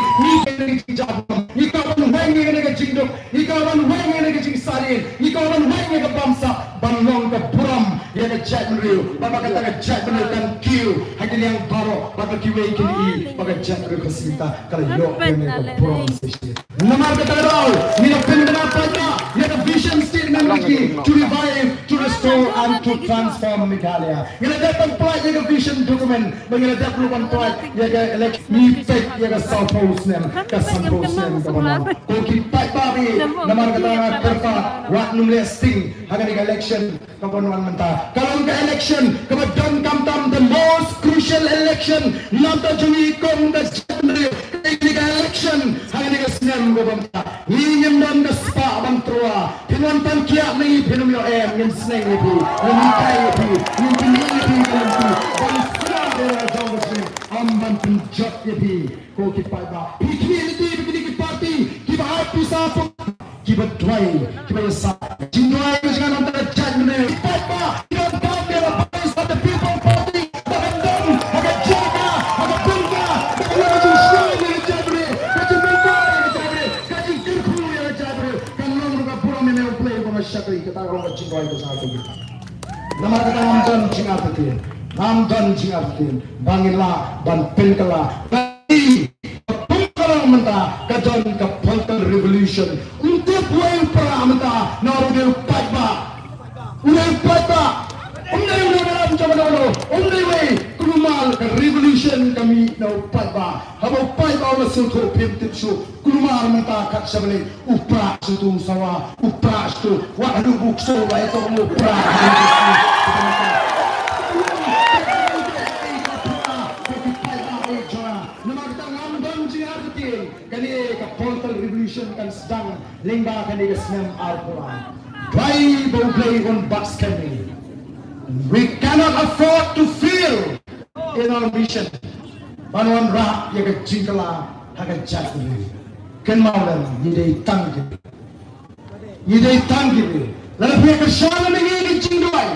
Ngi kwah ban weng ïa kane ka jingduk, ngi kwah ban weng ïa kane ka jingsahliew, ngi kwah ban weng ïa ka bamsap ban long ka burom ïa ka jaitbynriew. Ba, ba kata ka jaitbynriew kan kiew ha ki liang baroh, ba ka kiwei kin i ba ka jaitbynriew ka shisha ka la ïoh ïa kane ka burom shisha. Namar kata ka daw ngi la pynbna paidbah ïa ka vision statement ka jong ngi, to revive, to restore and to transform Meghalaya. Ngi la dep ban pynlait ïa ka vision document, ba ngi la dep ruh ban pynlait ïa ka election. Ngi peit ïa ka sawphew snem, ka sanphew snem kaba mon. Ko ki paidbah, namar kata nga kyrpad wat nym leh sting ha kane ka election. Kaba wan mynta ka long ka election kaba donkam tam, the most crucial election na ka bynta jong ngi kum ka jaitbynriew. Kane ka election ha kane ka snem kaba mynta ngi ngim don ka spah ban tyrwa. Phin wan pan kiad na ngi, phin ym ïoh em, ngin sneng ïa phi, ngin hikai ïa phi, ngin pyni ïa phi ka lynti ban sngap ïa la ka jong ka jingim, ym ban pynjot ïa phi. Ko ki paidbah, phi khmih lynti ba kine ki party kiba ai pisa pun kiba duwai, kiba ïasaid. Jingduwai ka jong nga na ka bynta ka jaitbynriew. Ki paidbah ki donkam ïa ka Voice of the People Party ba kan don ha ka jaka, ha ka bynta ba kan long ka jingshai ïa ka jaitbynriew, ka jingmyntoi ïa ka jaitbynriew, ka jingkyrkhu ïa ka jaitbynriew. Kan long ruh ka burom ïa U Blei uba shakri. Kata ka long ka jingduwai ka jong nga. Namar kata ngam don jingartatien, ngam don jingartatien ba ngin lah ban pynkylla. Ka long mynta ka don ka political revolution. Ym tip uwei u para mynta, na u dei u paidbah. U dei u paidbah. Um dei u dei u dei u dei u dei u dei u dei u Kulmar ka revolution ka mih na u paidbah. Haba u paidbah u la sngewthuh phim tip shuh. Kulmar mynta kat sha balei u prah shuh tu sawa, u prah shuh tu. Wat haduh bukso ba ïa u prah. Namar kata ngam don jingïaid. Kane ka political revolution kan sdang lyngba kane ka snem arphew lai. Trai ba U Blei un bat skhem ïa ngi. We cannot afford to fail in our mission. Ban wanrah ïa ka jingkylla ha ka jaitbynriew. Kynmaw lem, ngi dei tang ki Ngi dei tang ki briew. Lada phi kyrshan na ngi ka jingduwai,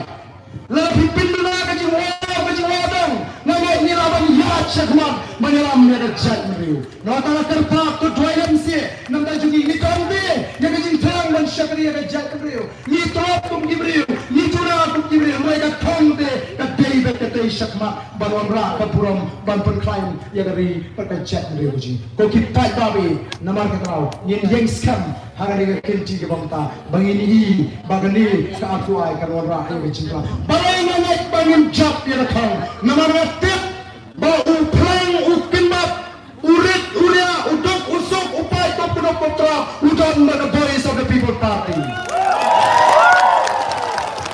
lada phi pynduna ka jingwad, ka jingwad dang, nga ngeit ngi lah ban ïaid shakhmat ban ïalam ïa ka jaitbynriew. Nangta la kyrpad to duwai lem seh. Namar jong ngi, ngi tang te ïa ka jingthrang ban shakri ïa ka jaitbynriew. Ngi thrang kum ki briew, ngi jura kum ki briew. Hynrei ka thong te ka dei bad ka dei shakhmat ban wanrah ka burom ban pynkhlaiñ ïa ka ri bad ka jaitbynriew ka jong ngi. Ko ki paidbah, namar kata ngin ïeng skhem ha kane ka kynti kaba mynta ba ngin ïohi ba kane ka arphew lai kan wanrah ïa ka jingkylla. Balei nga ngeit ba ngin jop ïa ka thong? Namar nga tip ba u phlang, u kynbat, u rit, u riah, u duk, u suk, u pait, u kyndup, u trap, u don bad ka Voice of the People Party.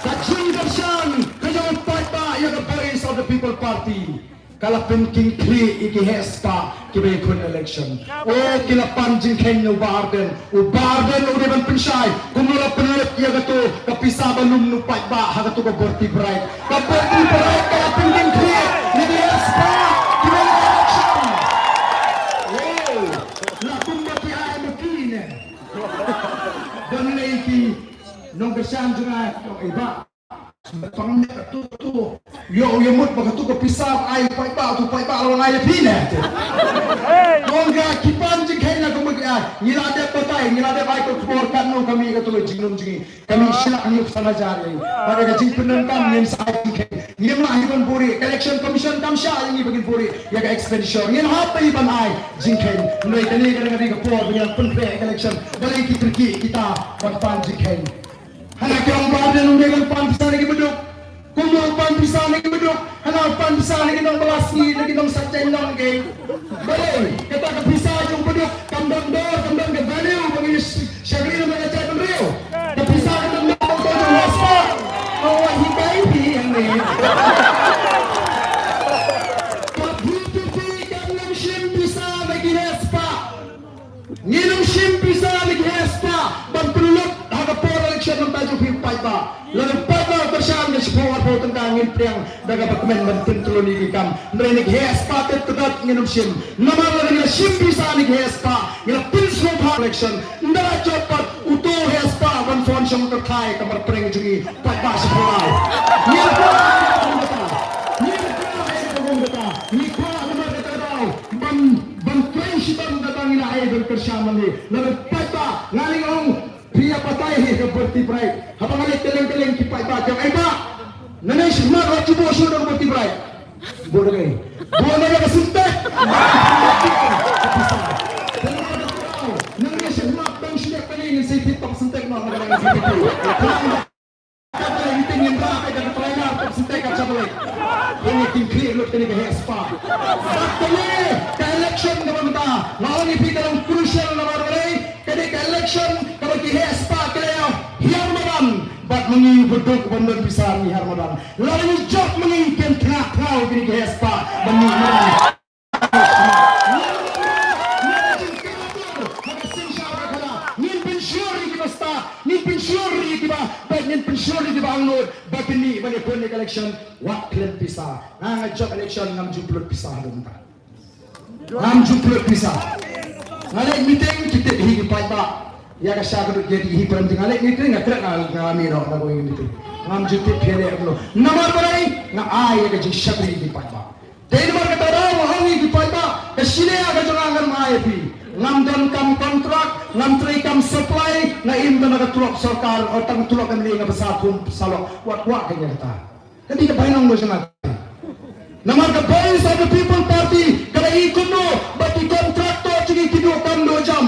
Ka jingkyrshan ka jong u paidbah ïa ka Voice of the People Party. Ka la pynkyngkhlieh ïa ki heh spah kiba ïakhun election. O, ki la pan jingkheiñ na u Bah Ardent. U Bah Ardent u dei ban pynshai kumno la pynlut ïa kato ka pisa ba lum na u paidbah ha kato ka Bharti Bright. Ka Bharti Bright ka la pynkyngkhlieh ïa ki heh spah kiba ïakhun election. O, la kumba ki ai ma ki ne. Don lei ki nongkyrshan jong nga, ïa i Bah. Tang ne kato, kato. Ïoh, ïoh mut ba kato ka pisa ai paidbah, to paidbah la ai ïa phi ne. Nong ka ki pan jingkheiñ na kumba ki ai. Ngi la dep batai, ngi la dep ai ka khubor katno ka mih kato ka jinglum jong ngi. Ka mih shilak hynñiew san hajar ïa ngi. Bad ka jingpyndonkam ngin sa ai jingkheiñ. Ngim lah hi ban buhrieh, Election Commission kam shah ïa ngi ba ngin buhrieh ïa ka expenditure. Ngin hap ban ai jingkheiñ. Hynrei kane ka dei ka por ba ngin pynkhreh election. Balei ki kyrkieh kita ban pan jingkheiñ. Hana ki ong Bah Ardent u dei ban pan pisa na ki baduk. Kumno u pan pisa na ki baduk? Hana u pan pisa na ki nongbylla sngi, na ki nongsait jaiñnong ki. Balei, kata ka pisa jong u baduk kam don dor, kam don ka value ba ngi sh-, shakri na ka jaitbynriew. Ka pisa ka don dor, ka don jong u heh spah. Ka ong hi kai phi hangne. Ka P D P kam nang shim pisa na ki heh spah. Ngin ym shim pisa na ki heh spah ban pynlut ha ka por election. Namar jong phi paidbah, lada paidbah kyrshan ka shiphew arphew tyngka ngin pdiang da kaba kmen ban pyntlot ïa ki kam. Hynrei na ki heh spah te tdot ngin ym shim. Namar lada ngi la shim pisa na ki heh spah, ngi la pynsngewbha election. Ynda la jop pat uto u heh spah ban son shong kyrthai ka mar pyrshah jong ngi paidbah shiphew lai. Ngin kwah, ngin kwah, ngin kwah namar kata ka daw ban ban trei shitom kata ngi la ai ban kyrshan mane. Lada paidbah, nga ong phi ïa batai hi ka Bharti Bright. Haba nga leit kylleng kylleng ki paidbah ki ong, "Ai bah, nangne shakhmat wat shu buh shuh da ka Bharti Bright." Buh da kaei? Buh na ka Sintex. Nangne shakhmat tang shu leit pynïeng ngin sa thied tang Sintex noh na ka Sintex. Kata ïa kine ngin rah ïa ka trailer tang Sintex ka Chevrolet. Kane kin khlieh lut kane ka heh spah. Bad kane ka election kaba mynta, nga ong ïa phi ka long crucial namar balei, kane ka election kaba ki heh spah ki la ïa hiar madan. Bad ma ngi u baduk bym don pisa ngi hiar madan. Lada ngi jop ma ngi kin thnga khraw kine ki heh spah ba ngi hiar madan. Ngin pynshlur ïa kiba stad, ngin pynshlur ïa kiba, bad ngin pynshlur ïa kiba angnud, ba kin mih ban ïakhun ïa ka election, wat khlem pisa. Nga, nga jop election ngam ju pynlut pisa haduh mynta. Ngam ju pynlut pisa. Nga leit meeting, ki tip hi ki paidbah. Ïa ka sha ka dut ïa ki hi pyrem, nga leit meeting, nga treh nga, nga mih noh na ka meeting. Ngam ju tip hi leh kumno. Namar balei, nga ai ïa ka jingshakri ïa ki paidbah. Te namar kata daw nga ong ïa ki paidbah, ka shiliang ka jong nga ngan ong ïa phi. Ngam don kam kontrak, ngam trei kam supply, nga im tang na ka tulop sorkar, o tang tulop M L A nga bsa thum salok, wat kwah ka ïa kata. Ka dei ka bainong ba jong nga. Namar ka Voice of the People Party ka la ïohi kumno ba ki kontraktor jong ngi ki duh kam duh jam.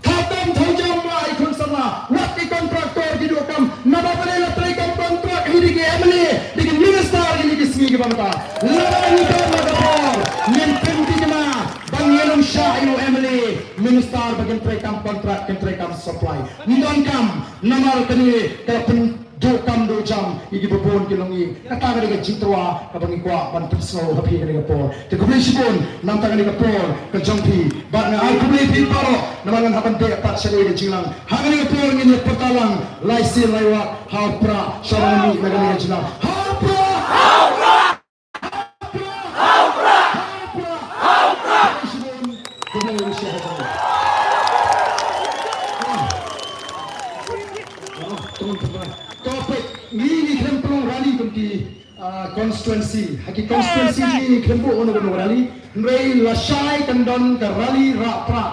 Khamtam thaw jam ba i khun samla, wat ki kontraktor ki duh kam. Namar balei la trei kam kontrak hi da ki M L A, da ki minister, da ki sngi ki Lada ngi don la ka por, ngin pynthikna ba ngin ym shah ïa u M L A, minister ba kin treikam contract, kin treikam supply. Ngi donkam namar kane ka pynduh kam duh jam ïa kiba bun ki longïing. Kata ka dei ka jingtyrwa kaba ngi kwah ban pynsngew ha phi kane ka por. Te khublei shibun namar kane ka por ka jong phi. Bad nga ai khublei phi baroh namar ngan hap ban beh pat sha kane ka jingïalang. Ha kane ka por ngin ïa pyrta lang lai sien lai wat ha u Prah, sha u Mih na kane ka jingïalang. Ha u Prah! Ha u Prah! Topic, ngi, ngi khlem pynlong rally kum ki, ah, constituency. Ha ki constituency ngi khlem buh kano kano rally. Hynrei lashai kan don ka rally rah Prah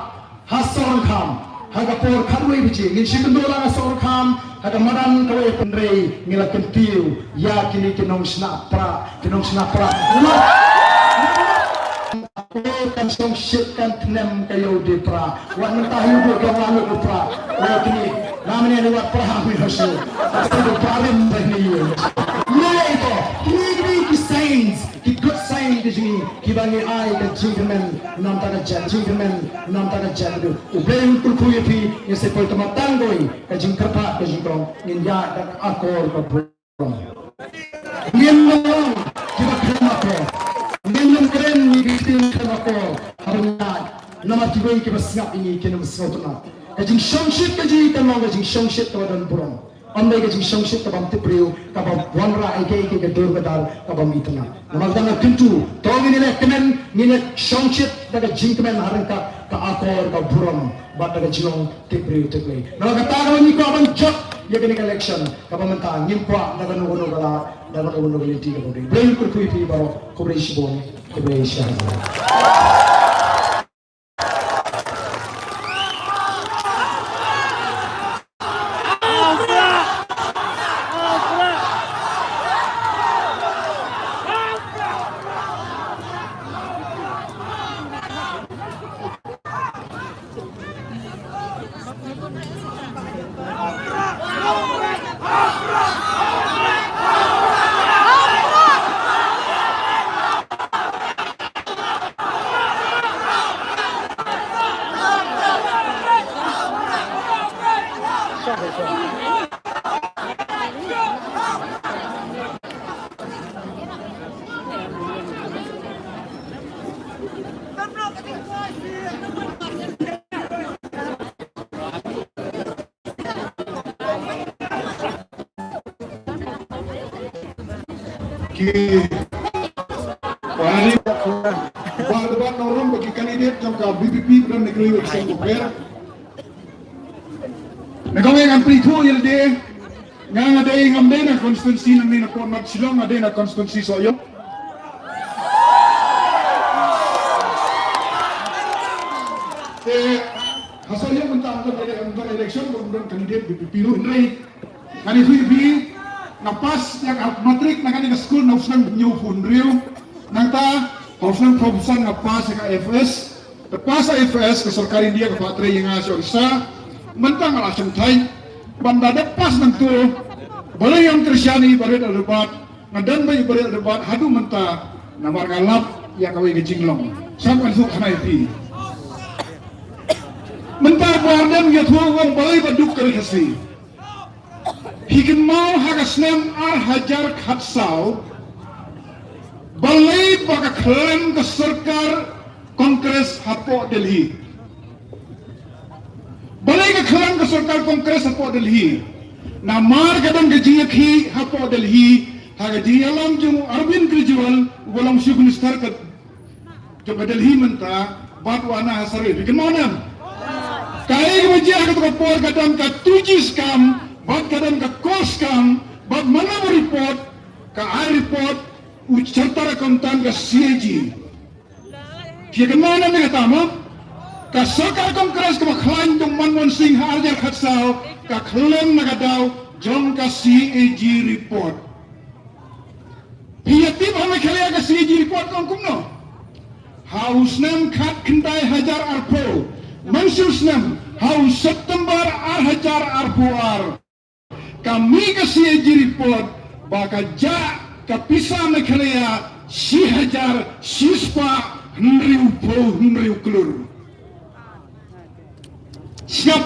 ha Sohryngkham ha ka por khatwei baje. Ngin shu kynduh lang ha Sohryngkham ha ka madan kawei, hynrei ngi la kyntiew ïa kine ki nongshna Prah, ki nongshna Prah. Kan shongshit kan tnem ka ïew de Prah. Wat mynta hi u ka wa lut u Prah. Wa kini. Na mane ni wat Prah mi hasu. Sa du Prah rim ba ni. Ni ito. Ni ni ki signs, ki good sign ki jing, ki ba ngi ai ka jingkmen namar ka jat, jingkmen namar ka jat du. U Blei un kyrkhu ïa phi, ïa se poi tama tang doi ka jingkyrpad ka jingkong. Ngin ïa da akor ka bro. Ngin long kiba khlem akor. Ngin long kren ngi ki khlem akor. Haba ngi namar kiwei kiba sngap ïa ngi kin ym sngewtynnat. Ka jingshongshit ka jong ngi kan long ka jingshongshit kaba don burom. Ym dei ka jingshongshit kabym tip briew, kabym wanrah ïa kaei kaei ka dur ka dar, kabym itynnat. Namar kata nga kyntu, to ngin ïa leh kmen, ngin ïa shongshit da ka jingkmen ha ryngkat ka akor ka burom bad da ka jinglong tip briew tip Blei. Namar kata kaba ngi kwah ban jop ïa kane ka election, kaba mynta ngim kwah da kano kano ka lad, da kano kano ka lynti kaba Blei. Blei un kyrkhu ïa phi baroh, khublei shibun, khublei shibun. Ki wari ba ba nongrum ba ki candidate jong ka V P P ba don na ka election ko per. Na kawei ngan pynithuh ïa lade, nga nga dei, ngam dei na constituency nangne na Port Marsden, Shillong, nga dei na constituency Sohiong. Te ha Sohiong mynta ngam don, ngam don election, ngam don candidate V P P ruh, hynrei ngan ïathuh ïa phi, nga pass ïa ka matric na kane ka skul na u snem hynñiewphew hynriew. Nangta ha u snem phraphew san nga pass ïa ka F S. Te pass ïa ka F S, ka sorkar India ka phah trei ïa nga sha Odisha. Mynta nga la shong thait. Ban da dep pass nangto, balei ngam kyrshan ïa i Bah Ried Adelbert? Nga don bad i Bah Ried Adelbert haduh mynta namar nga lap ïa kawei ka jinglong. Sa kynmaw khana ïa phi. Mynta Bah Ardent ïathuh u ong balei ba duk ka Ri Khasi. Phi kynmaw ha ka snem ar hajar khatsaw, balei ba ka khlem ka sorkar Congress hapoh Delhi? Balei ka khlem ka sorkar Congress hapoh Delhi? Namar ka don ka jingïakhih hapoh Delhi ha ka jingïalam jong u Arvind Kejriwal uba long Chief Minister ka jong ka Delhi mynta, bad u Anna Hazare. Phi kynmaw ne em? Kaei kaba jia ha kato ka por, ka don ka two G scam bad ka don ka coal scam, bad man la ba report, ka ai report u chartered accountant ka C A G. Phi kynmaw ne em kata mo? Ka sorkar Congress kaba khlaiñ jong u Manmohan Singh ha ar hajar khatsaw ka khlem na ka daw jong ka C A G report. Phi ïa tip ha Meghalaya ka C A G report ka ong kumno? Ha u snem khatkhyndai hajar arphew, mynsiem snem, ha u September ar hajar arphew ar, ka mih ka C A G report ba ka jah Ka pisa Meghalaya shi hajar shi spah hynriewphew hynriew klur. Sngap.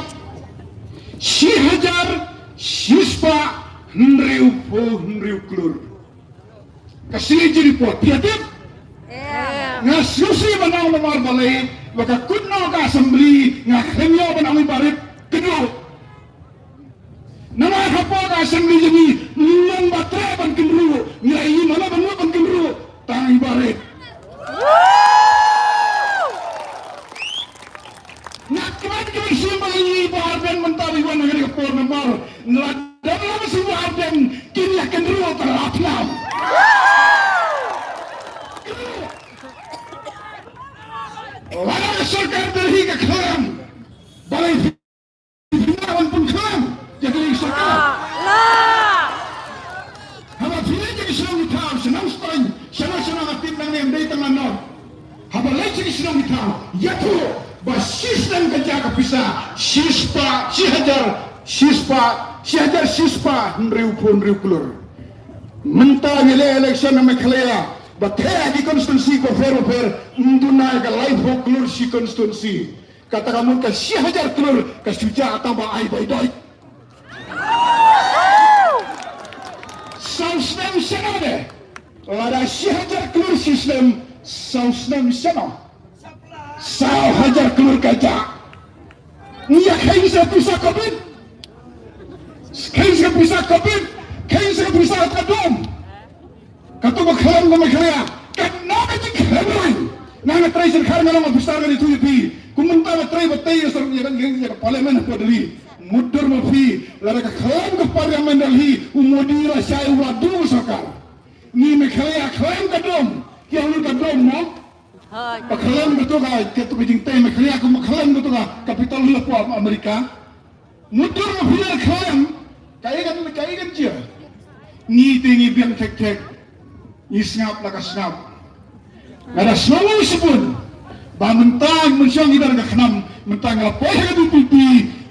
Shi hajar shi spah hynriewphew hynriew klur. Ka C A G report, phi tip? Nga sngewsih ban ong namar balei ba ka kut noh ka assembly, nga khlem ïoh ban ong i Bah Rit kynruh. Namar hapoh ka assembly jong ngi, ngi long ba treh ban kynruh, ngi la ïohi mano ban mut ban kynruh, tang i Bah Rit. Nga kmen kmen sngewbha ïa i Bah Ardent mynta ba i wan ha kane ka por namar nga la dang ong ïa i Bah Ardent kin ïa kynruh tang la pynlong. Lada ka sorkar Delhi ka khlem, balei phi pynlong ban pynkhlam ïa kane ka sorkar? Haba phi leit sha ki shnong ki thaw, shnong Stain, shnong shnong, nga tip nangne ym dei tang na North. Haba leit sha ki shnong ki thaw, ïathuh ba shi snem ka jia ka pisa shi spah, shi hajar shi spah, shi hajar shi spah hynriewphew hynriew klur. Mynta ngi leh election ha Meghalaya, ba theh ha ki constituency bapher bapher, ym duna ïa ka laiphew klur shi constituency. Kata ka mut ka shi hajar klur ka shu jah tang ba ai bai doit. Saw snem shano de? Lada shi hajar klur shi snem, saw snem shano? Saw hajar klur ka jah. Ngi ïa kheiñ sa pisa covid. Kheiñ sa pisa covid. Kheiñ sa pisa ka dum. Kato ka khlem ka Meghalaya, ka nang ka jingkhlem rang. Nga nga trei sha Dkhar nga long officer nga ïathuh ïa phi. Kum mynta nga trei ba tei ïa sor ïa ka ïa ka parliament hapoh Delhi. Mutdur ma phi, lada ka khlem ka parliament Delhi, u Modi la shai u la duh sorkar. Ngi Meghalaya khlem ka dom, ki ong ka dom mo. Ba khlem kato ka, kato ka jingtei Meghalaya kum khlem kato ka Capitol Hill hapoh Amerika. Mutdur ma phi la khlem, kaei kan, kaei kan jia. Ngi te ngi biang thek thek. Ngi sngap la ka sngap. Nga da sngew shibun ba mynta mynshuwa ngi don ka khnam, mynta nga la poi ha ka D P P,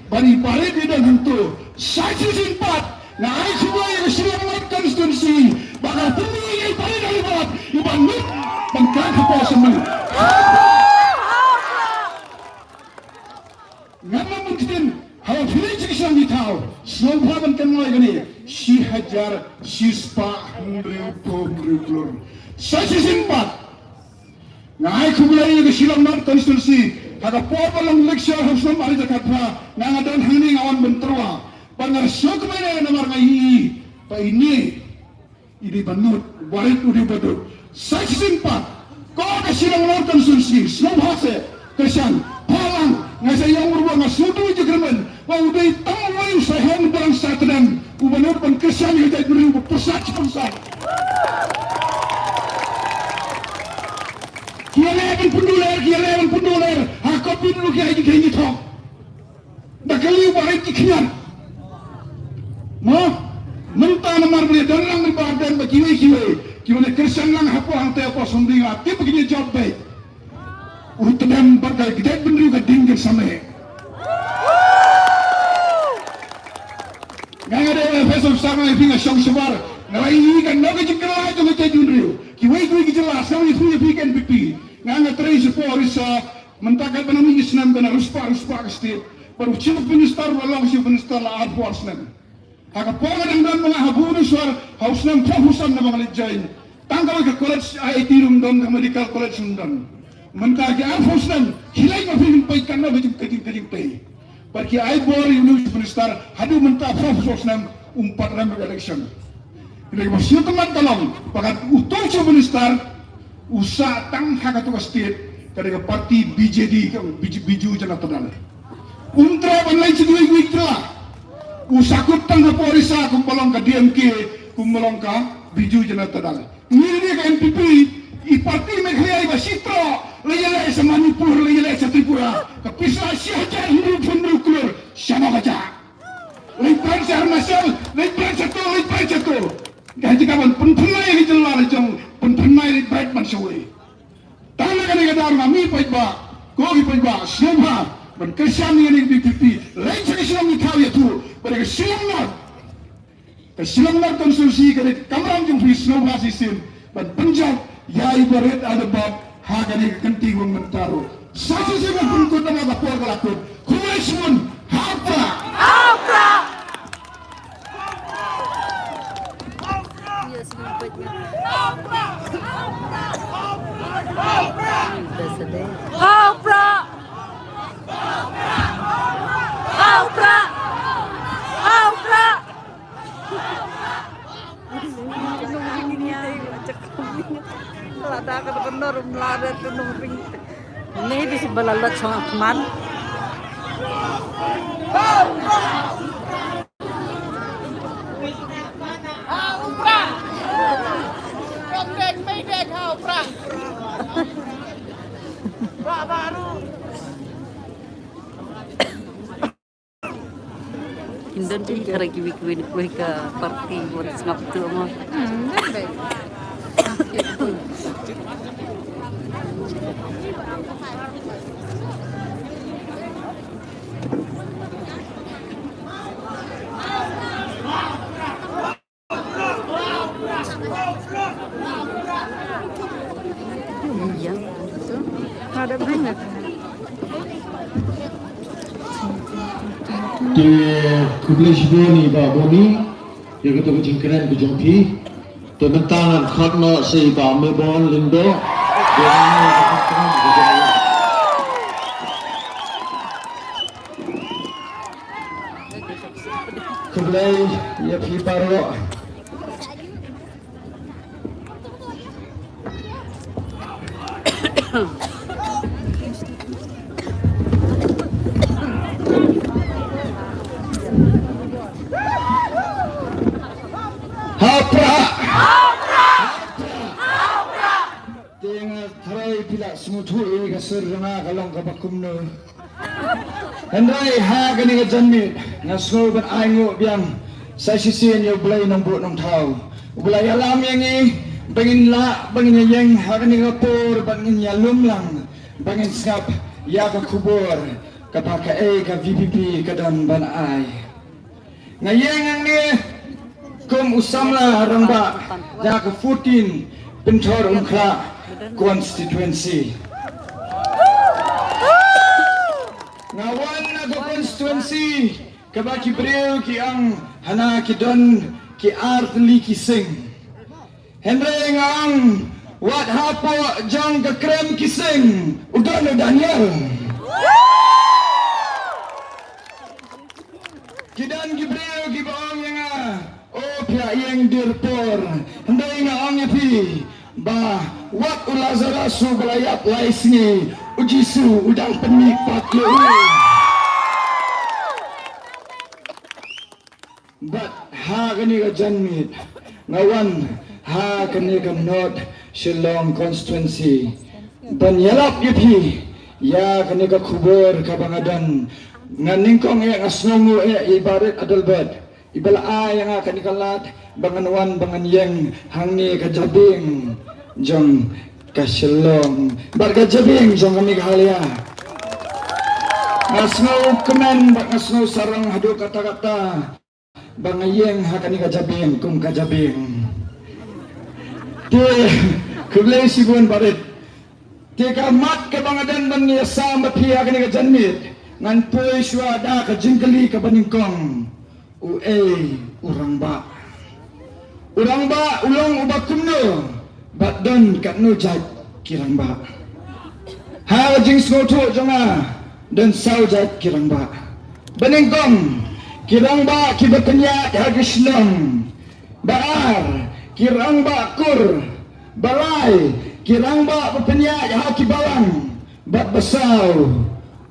ba i Bah Rit i don hangto. Sa shisien pat nga ai khublei ïa ka Shillong North Constituency ba ka pynlong ïa i Bah Rit Ahlibad i ban mut ban kren hapoh Assembly. Ngan ym bun ktien, haba phi leit sha ki shnong ki thaw, sngewbha ban kynmaw ïa kane, shi hajar shi spah hynriewphew hynriew klur. Sa shisien pat nga ai khublei ïa ka Shillong North Constituency, ha ka por ba long lecture ha u snem ar hajar khatphra, nga nga don hangne nga wan ban tyrwa. Bad nga sngewkmen namar nga ïohi ba ine i dei ba nud, Bah Rit u dei ba nud. Sa shisien pat, ko ka Shillong North Constituency, sngewbha seh, kyrshan, pha lang, nga sa ïa ong ruh nga sngewthuh jingkyrmen, ba u dei tang uwei u saiñ hynrei sa tdem, u ba nud ban kyrshan ïa ka jaitbynriew ba pyrsad shi pyrsad. Ki ïaleh ban pynduh lyer, ki ïaleh ban pynduh lyer, ha ka pynduh ki ai jingkheiñ jingthok. Da kali u Bah Rit ki khñiot. Mo, mynta namar ba don lang Bah Ardent bad kiwei kiwei, kiba la kyrshan lang hapoh hangta hapoh Assembly, nga tip ba kin ïa jop beit. U tdem bad ka jaitbynriew ka ding kin sameh. Nga nga dei Professor Sarnga ïa phi, nga shong shabar, nga la ïohi ka nongkylla jong ka jaitbynriew. Kiwei kiwei ki jylla, sngewbha ïa phi, ïa phi ka N P P. Nga nga trei shapoh Orissa, mynta katba nang mih ki snem ka na riewspah riewspah ka state. Bad u Chief Minister u la long Chief Minister la arphew ar snem. Ha ka por nga dang don ma nga ha Bhubaneswar, ha u snem phraphew san naba nga leit join. Tang kawei ka college I I T ruh ym don, ka medical college ruh ym don. Mynta ki arphew snem, khie leit ma phi, peit katno ka jing, ka jing, ka jingtei. Bad ki ai bor ïa u Chief Minister, haduh mynta phraphew snem um pat rem election. Hynrei kaba sngewtynnat ka long ba ka, uto u Chief Minister u sah tang ha kato ka state ka dei ka party B J D, ka Biju, Biju Janata Dal. Um treh ban leit sha kiwei kiwei ki jylla. U sahkut tang hapoh Orissa kumba long ka D M K, kumba long ka Biju Janata Dal. Ngi lei ka N P P, i party Meghalaya iba shi troh, la ïaleh sha Manipur, la ïaleh sha Tripura. Ka pisa shi hajar hynriewphew hynriew klur, shano ka jah? Leit bret sha Arunachal, leit bret sha to, leit bret sha to. Ka jaka ban pynphyrnai ïa ka jylla la jong, pynphyrnai leit bret ban shawei. Tang na kane ka daw nga mih paidbah, ko ki paidbah, sngewbha ban kyrshan ïa kane ka D P P, leit sha ka shnong ki thaw ïathuh ba ka Shillong North Ka Shillong North Constituency ka dei ka kamram jong phi, sngewbha shisien ban pynjop ïa i Bah Rit Adelbert ha kane ka kynti mynta ruh. Sa shisien ban pynkut namar ka por ka la kut. Khublei shibun. Ha u Prah. Ha u Prah. Ha u Prah. Ha u Prah. Ha u Prah. Lada ka da kynnoh rum lada tu nong ring. Ni bisi bala lot song akman. Ha u Prah. Kong dek mei dek ha u Prah. Prah baru. Kin don te i kara kiwi kiwi na kuai ka party wan sngap tu mo. Hmm, don be. Te khublei shibun ïa i Bah Boni ïa kato ka jingkren ka jong phi. Te mynta ngan khot noh sa i Bah Mebon Lyngdoh. Khublei ïa phi baroh. Ha u Prah. Te nga tharai phi la sngewthuh ïa ka sur jong nga ka long kaba kumno. Hynrei ha kane ka janmiet nga sngew ban ainguh biang sa shisien ïa U Blei Nongbuh Nongthaw uba la ïalam ïa ngi ba ngin lah ba ngin ïeng ha kane ka por ba ngin ïalum lang ba ngin sngap ïa ka khubor kaba kaei ka V P P ka don ban ai. Nga ïeng hangne kum u samla rangbah na ka fourteen Pynthorumkhrah constituency. Nga wan na ka constituency kaba ki briew ki ong hana ki don ki artylli ki sing. Hynrei nga ong wat hapoh jong ka krem ki sing u don u Daniel. Ki don ki briew kiba ong ïa nga, o phi ïeng dir por. Hynrei nga ong ïa phi ba wat u Lazarus uba la ïap lai sngi, u Jisu u dang pynmih pat ïa u. Bad ha kane ka janmiet nga wan ha kane ka North Shillong constituency ban ïalap ïa phi ïa kane ka khubor kaba nga don. Nga nyngkong eh nga sngewnguh eh ïa i Bah Rit Adelbert iba la ai ïa nga kane ka lad ba ngan wan ba ngan ïeng hangne ka jabieng jong ka Shillong bad ka jabieng jong ka Meghalaya. Nga sngewkmen bad nga sngewsarong haduh katta katta ba nga ïeng ha kane ka jabieng kum ka jabieng. Te khublei shibun Bah Rit. Te ka mat kaba nga don ban ïasam bad phi ha kane ka janmiet ngan poi shuwa da ka jingkylli kaba nyngkong. Uei u rangbah? U rangbah u long uba kumno? Bad don katno jait ki rangbah? Ha ka jingsngewthuh jong nga don saw jait ki rangbah. Ba nyngkong, ki rangbah kiba pynïaid ha ki shnong. Ba ar, ki rangbah kur. Ba lai, ki rangbah ba pynïaid ha ki balang. Bad ba saw,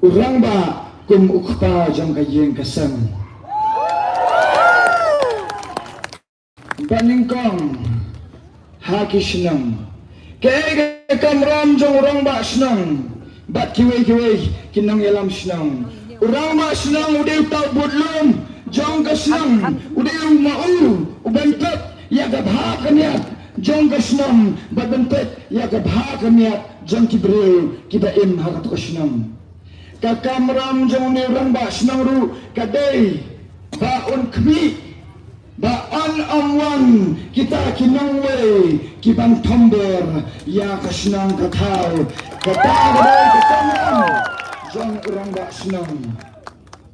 u rangbah kum u kpa jong ka ïing ka sem. Ba nyngkong ha ki shnong. Kaei ka kamram jong u rangbah shnong bad kiwei kiwei ki nongïalam shnong? U rangbah shnong u dei u tawbud lum jong ka shnong, u dei u ma u u ban peit ïa ka bha ka miat jong ka shnong bad ban peit ïa ka bha ka miat jong ki briew kiba im ha kato ka shnong. Ka kamram jong une u rangbah shnong ruh ka dei ba un khmih Ba yn ym wan kita ki nongwei ki ban thombor ïa ka shnong ka thaw. Kata ka dei ka kamram jong u rangbah shnong,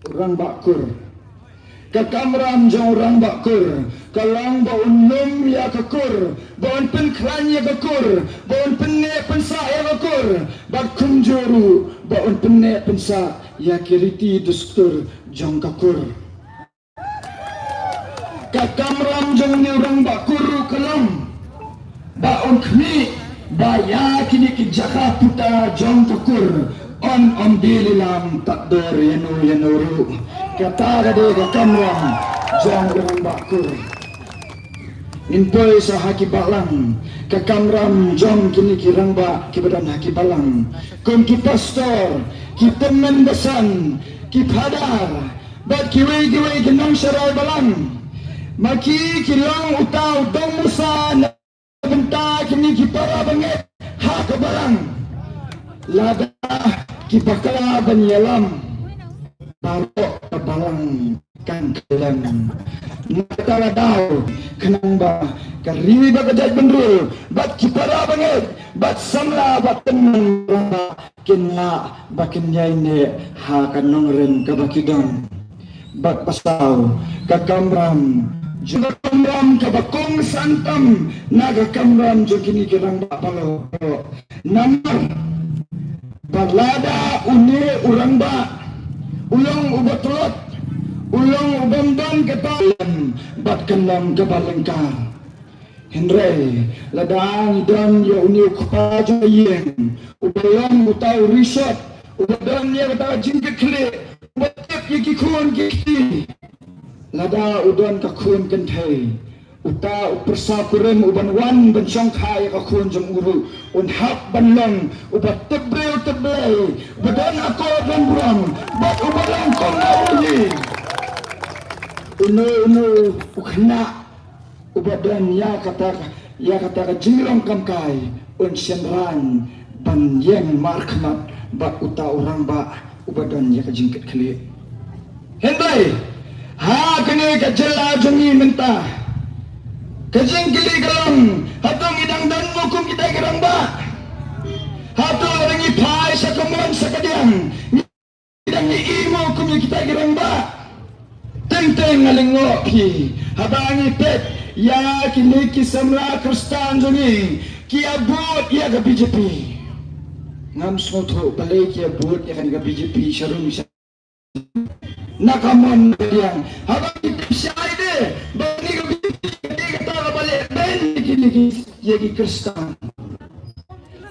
u rangbah kur. Ka kamram jong u rangbah kur ka long ba un lum ïa ka kur, ba un pynkhlaiñ ïa ka kur, ba un pynneh pynsah ïa ka kur, bad kumjuh ruh ba un pynneh pynsah ïa ki riti dustur jong ka kur. Ka kamram jong u rangbah kur ruh ka long ba un khmih ba ïa kine ki jaka puta jong ka kur yn ym die lilam tad dor ïano ïano ruh. Kata ka dei ka kamram jong u rangbah kur. Ngin poi sa ha ki balang, ka kamram jong kine ki rangbah kiba don ha ki balang, kum ki pastor, ki tymmen basan, ki phadar, bad kiwei kiwei ki nongsharai balang. Ma ki ki long uta u dong musa na bynta kine ki para bangeit ha ka balang. Lada ki bakla ban ïalam, baroh ka balang kan kylleng. Na kata ka daw, khnang ba ka ri bad ka jaitbynriew bad ki para bangeit bad samla bad tymmen kin lah ba kin ïaineh ha ka nongrim kaba ki don. Bad pasaw, ka kamram jong, ka kamram kaba kongsan tam na ka kamram jong kine ki rangbah baroh. Namar ba lada une u rangbah u long uba tlot, u long u bym don kata lem bad ka long kaba lyngkar. Hynrei lada ngi don ïa une u kpa jong ka ïing uba long uta u rishot, uba don ïa kata ka jingkitkhlieh, uba tip ïa ki khun ki kti. Lada u don ka khun kynthei, uta u pyrsa kurim uban wan ban shongkha ïa ka khun jong u ruh un hap ban long uba tip briew tip Blei, uba don akor don burom, bad uba long kum u hi. Uno uno u khynnah uba don ïa kata, ïa kata ka jinglong kamkai un shynrang ban ïeng markhmat bad uta u rangbah uba don ïa ka jingkitkhlieh. Hynrei ha kane ka jylla jong ngi mynta, ka jingkylli ka long, hato ngi dang don mo kum kita ki rangbah? Hato lada ngi phai sha ka mon sha ka diang, ngi dang ïohi mo kum ïa kita ki rangbah? Teng teng nga lyngngoh phi, haba ngi peit ïa kine ki samla Khristan jong ngi ki ïa bud ïa ka B J P. Ngam sngewthuh balei ki ïa bud ïa kane ka B J P sharum sha na ka mon na ka diang. Haba ngi tip shai de ba kane ka B J P ka dei kata kaba leh beiñ ïa kine ki, ïa ki Khristan.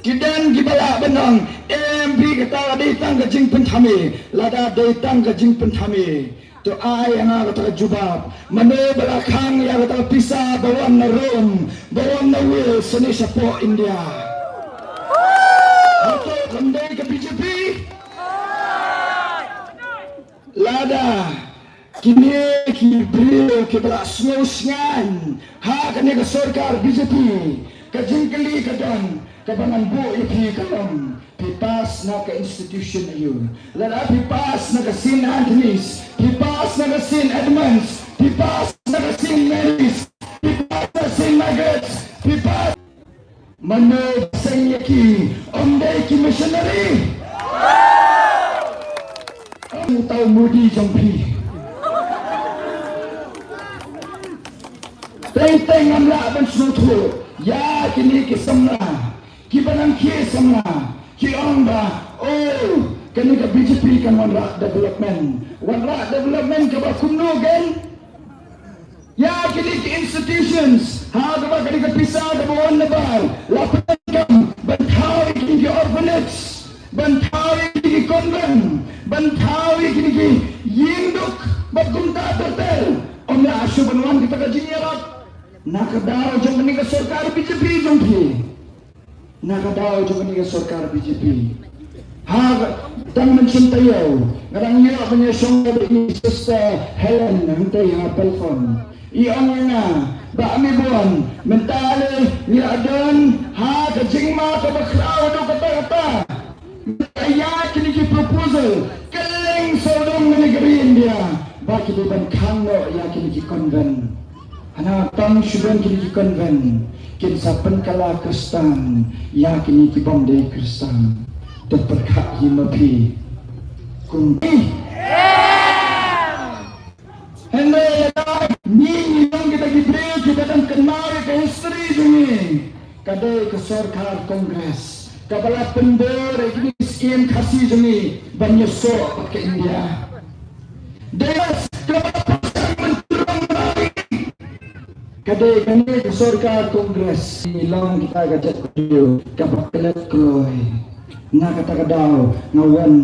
Ki don kiba lah ban ong, em, phi, kata ka dei tang ka jingpynthame. Lada dei tang ka jingpynthame, to ai ïa nga kata ka jubab. Mano ba la khang ïa kata ka pisa ba wan na Rome, ba wan na Wales, shane shapoh India? Hato kam dei ka B J P? Lada kine ki briew kiba la sngew shngaiñ ha kane ka sorkar B J P, ka jingkylli ka don, kaba ngan buh ïa phi ka long, phi pass na ka institution aïu? Lada phi pass na ka Saint Anthony's, phi pass na ka Saint Edmund's, phi pass na ka Saint Mary's, phi pass na Saint Margaret's, phi pass Mano ba seng ïa ki? Ym dei ki missionary? Ym uta u Modi jong phi? Teng teng ngam lah ban sngewthuh ïa kine ki samla kiba nang khie samla ki ong ba, oh, kane ka B J P kan wanrah development. Wanrah development kaba kumno gen? Ïa kine ki institutions, ha kaba kane ka pisa kaba wan na bar la pyndonkam ban thaw ïa kine ki orphanage, ban thaw ïa kine ki convent, ban thaw ïa kine ki ïing duk bad kumta ter ter. Ym lah shuh ban wan kata ka jingïarap na ka daw jong kane ka sorkar B J P jong phi. Na ka daw jong kane ka sorkar B J P. Ha, tang mynsiem taïew nga dang ïoh ban ïashong bad i Sister Helen hangtei ha Pelfon. I ong ïa nga, Bah Mibon, mynta lei ngi la don ha ka jingma kaba khraw haduh katta katta. Mynta ïa kine ki proposal kylleng sawdong kane ka ri India ba ki dei ban khang noh ïa kine ki convent. Hana tang shu don kine ki convent kin sa pynkylla Khristan ïa kine ki bym dei Khristan. Te pyrkhat hi ma phi kum ki. Hynrei lada ngi ngi long kita ki briew kiba dang kynmaw ïa ka history jong ngi. Ka dei ka sorkar Congress kaba la pynbor ïa kine ki skim Khasi jong ngi ban ïasoh bad ka India. Dei kaba la pynbor. Ka dei kane ka sorkar Congress ngi long kita ka jaitbynriew kaba klet kloi. Na kata ka daw nga wan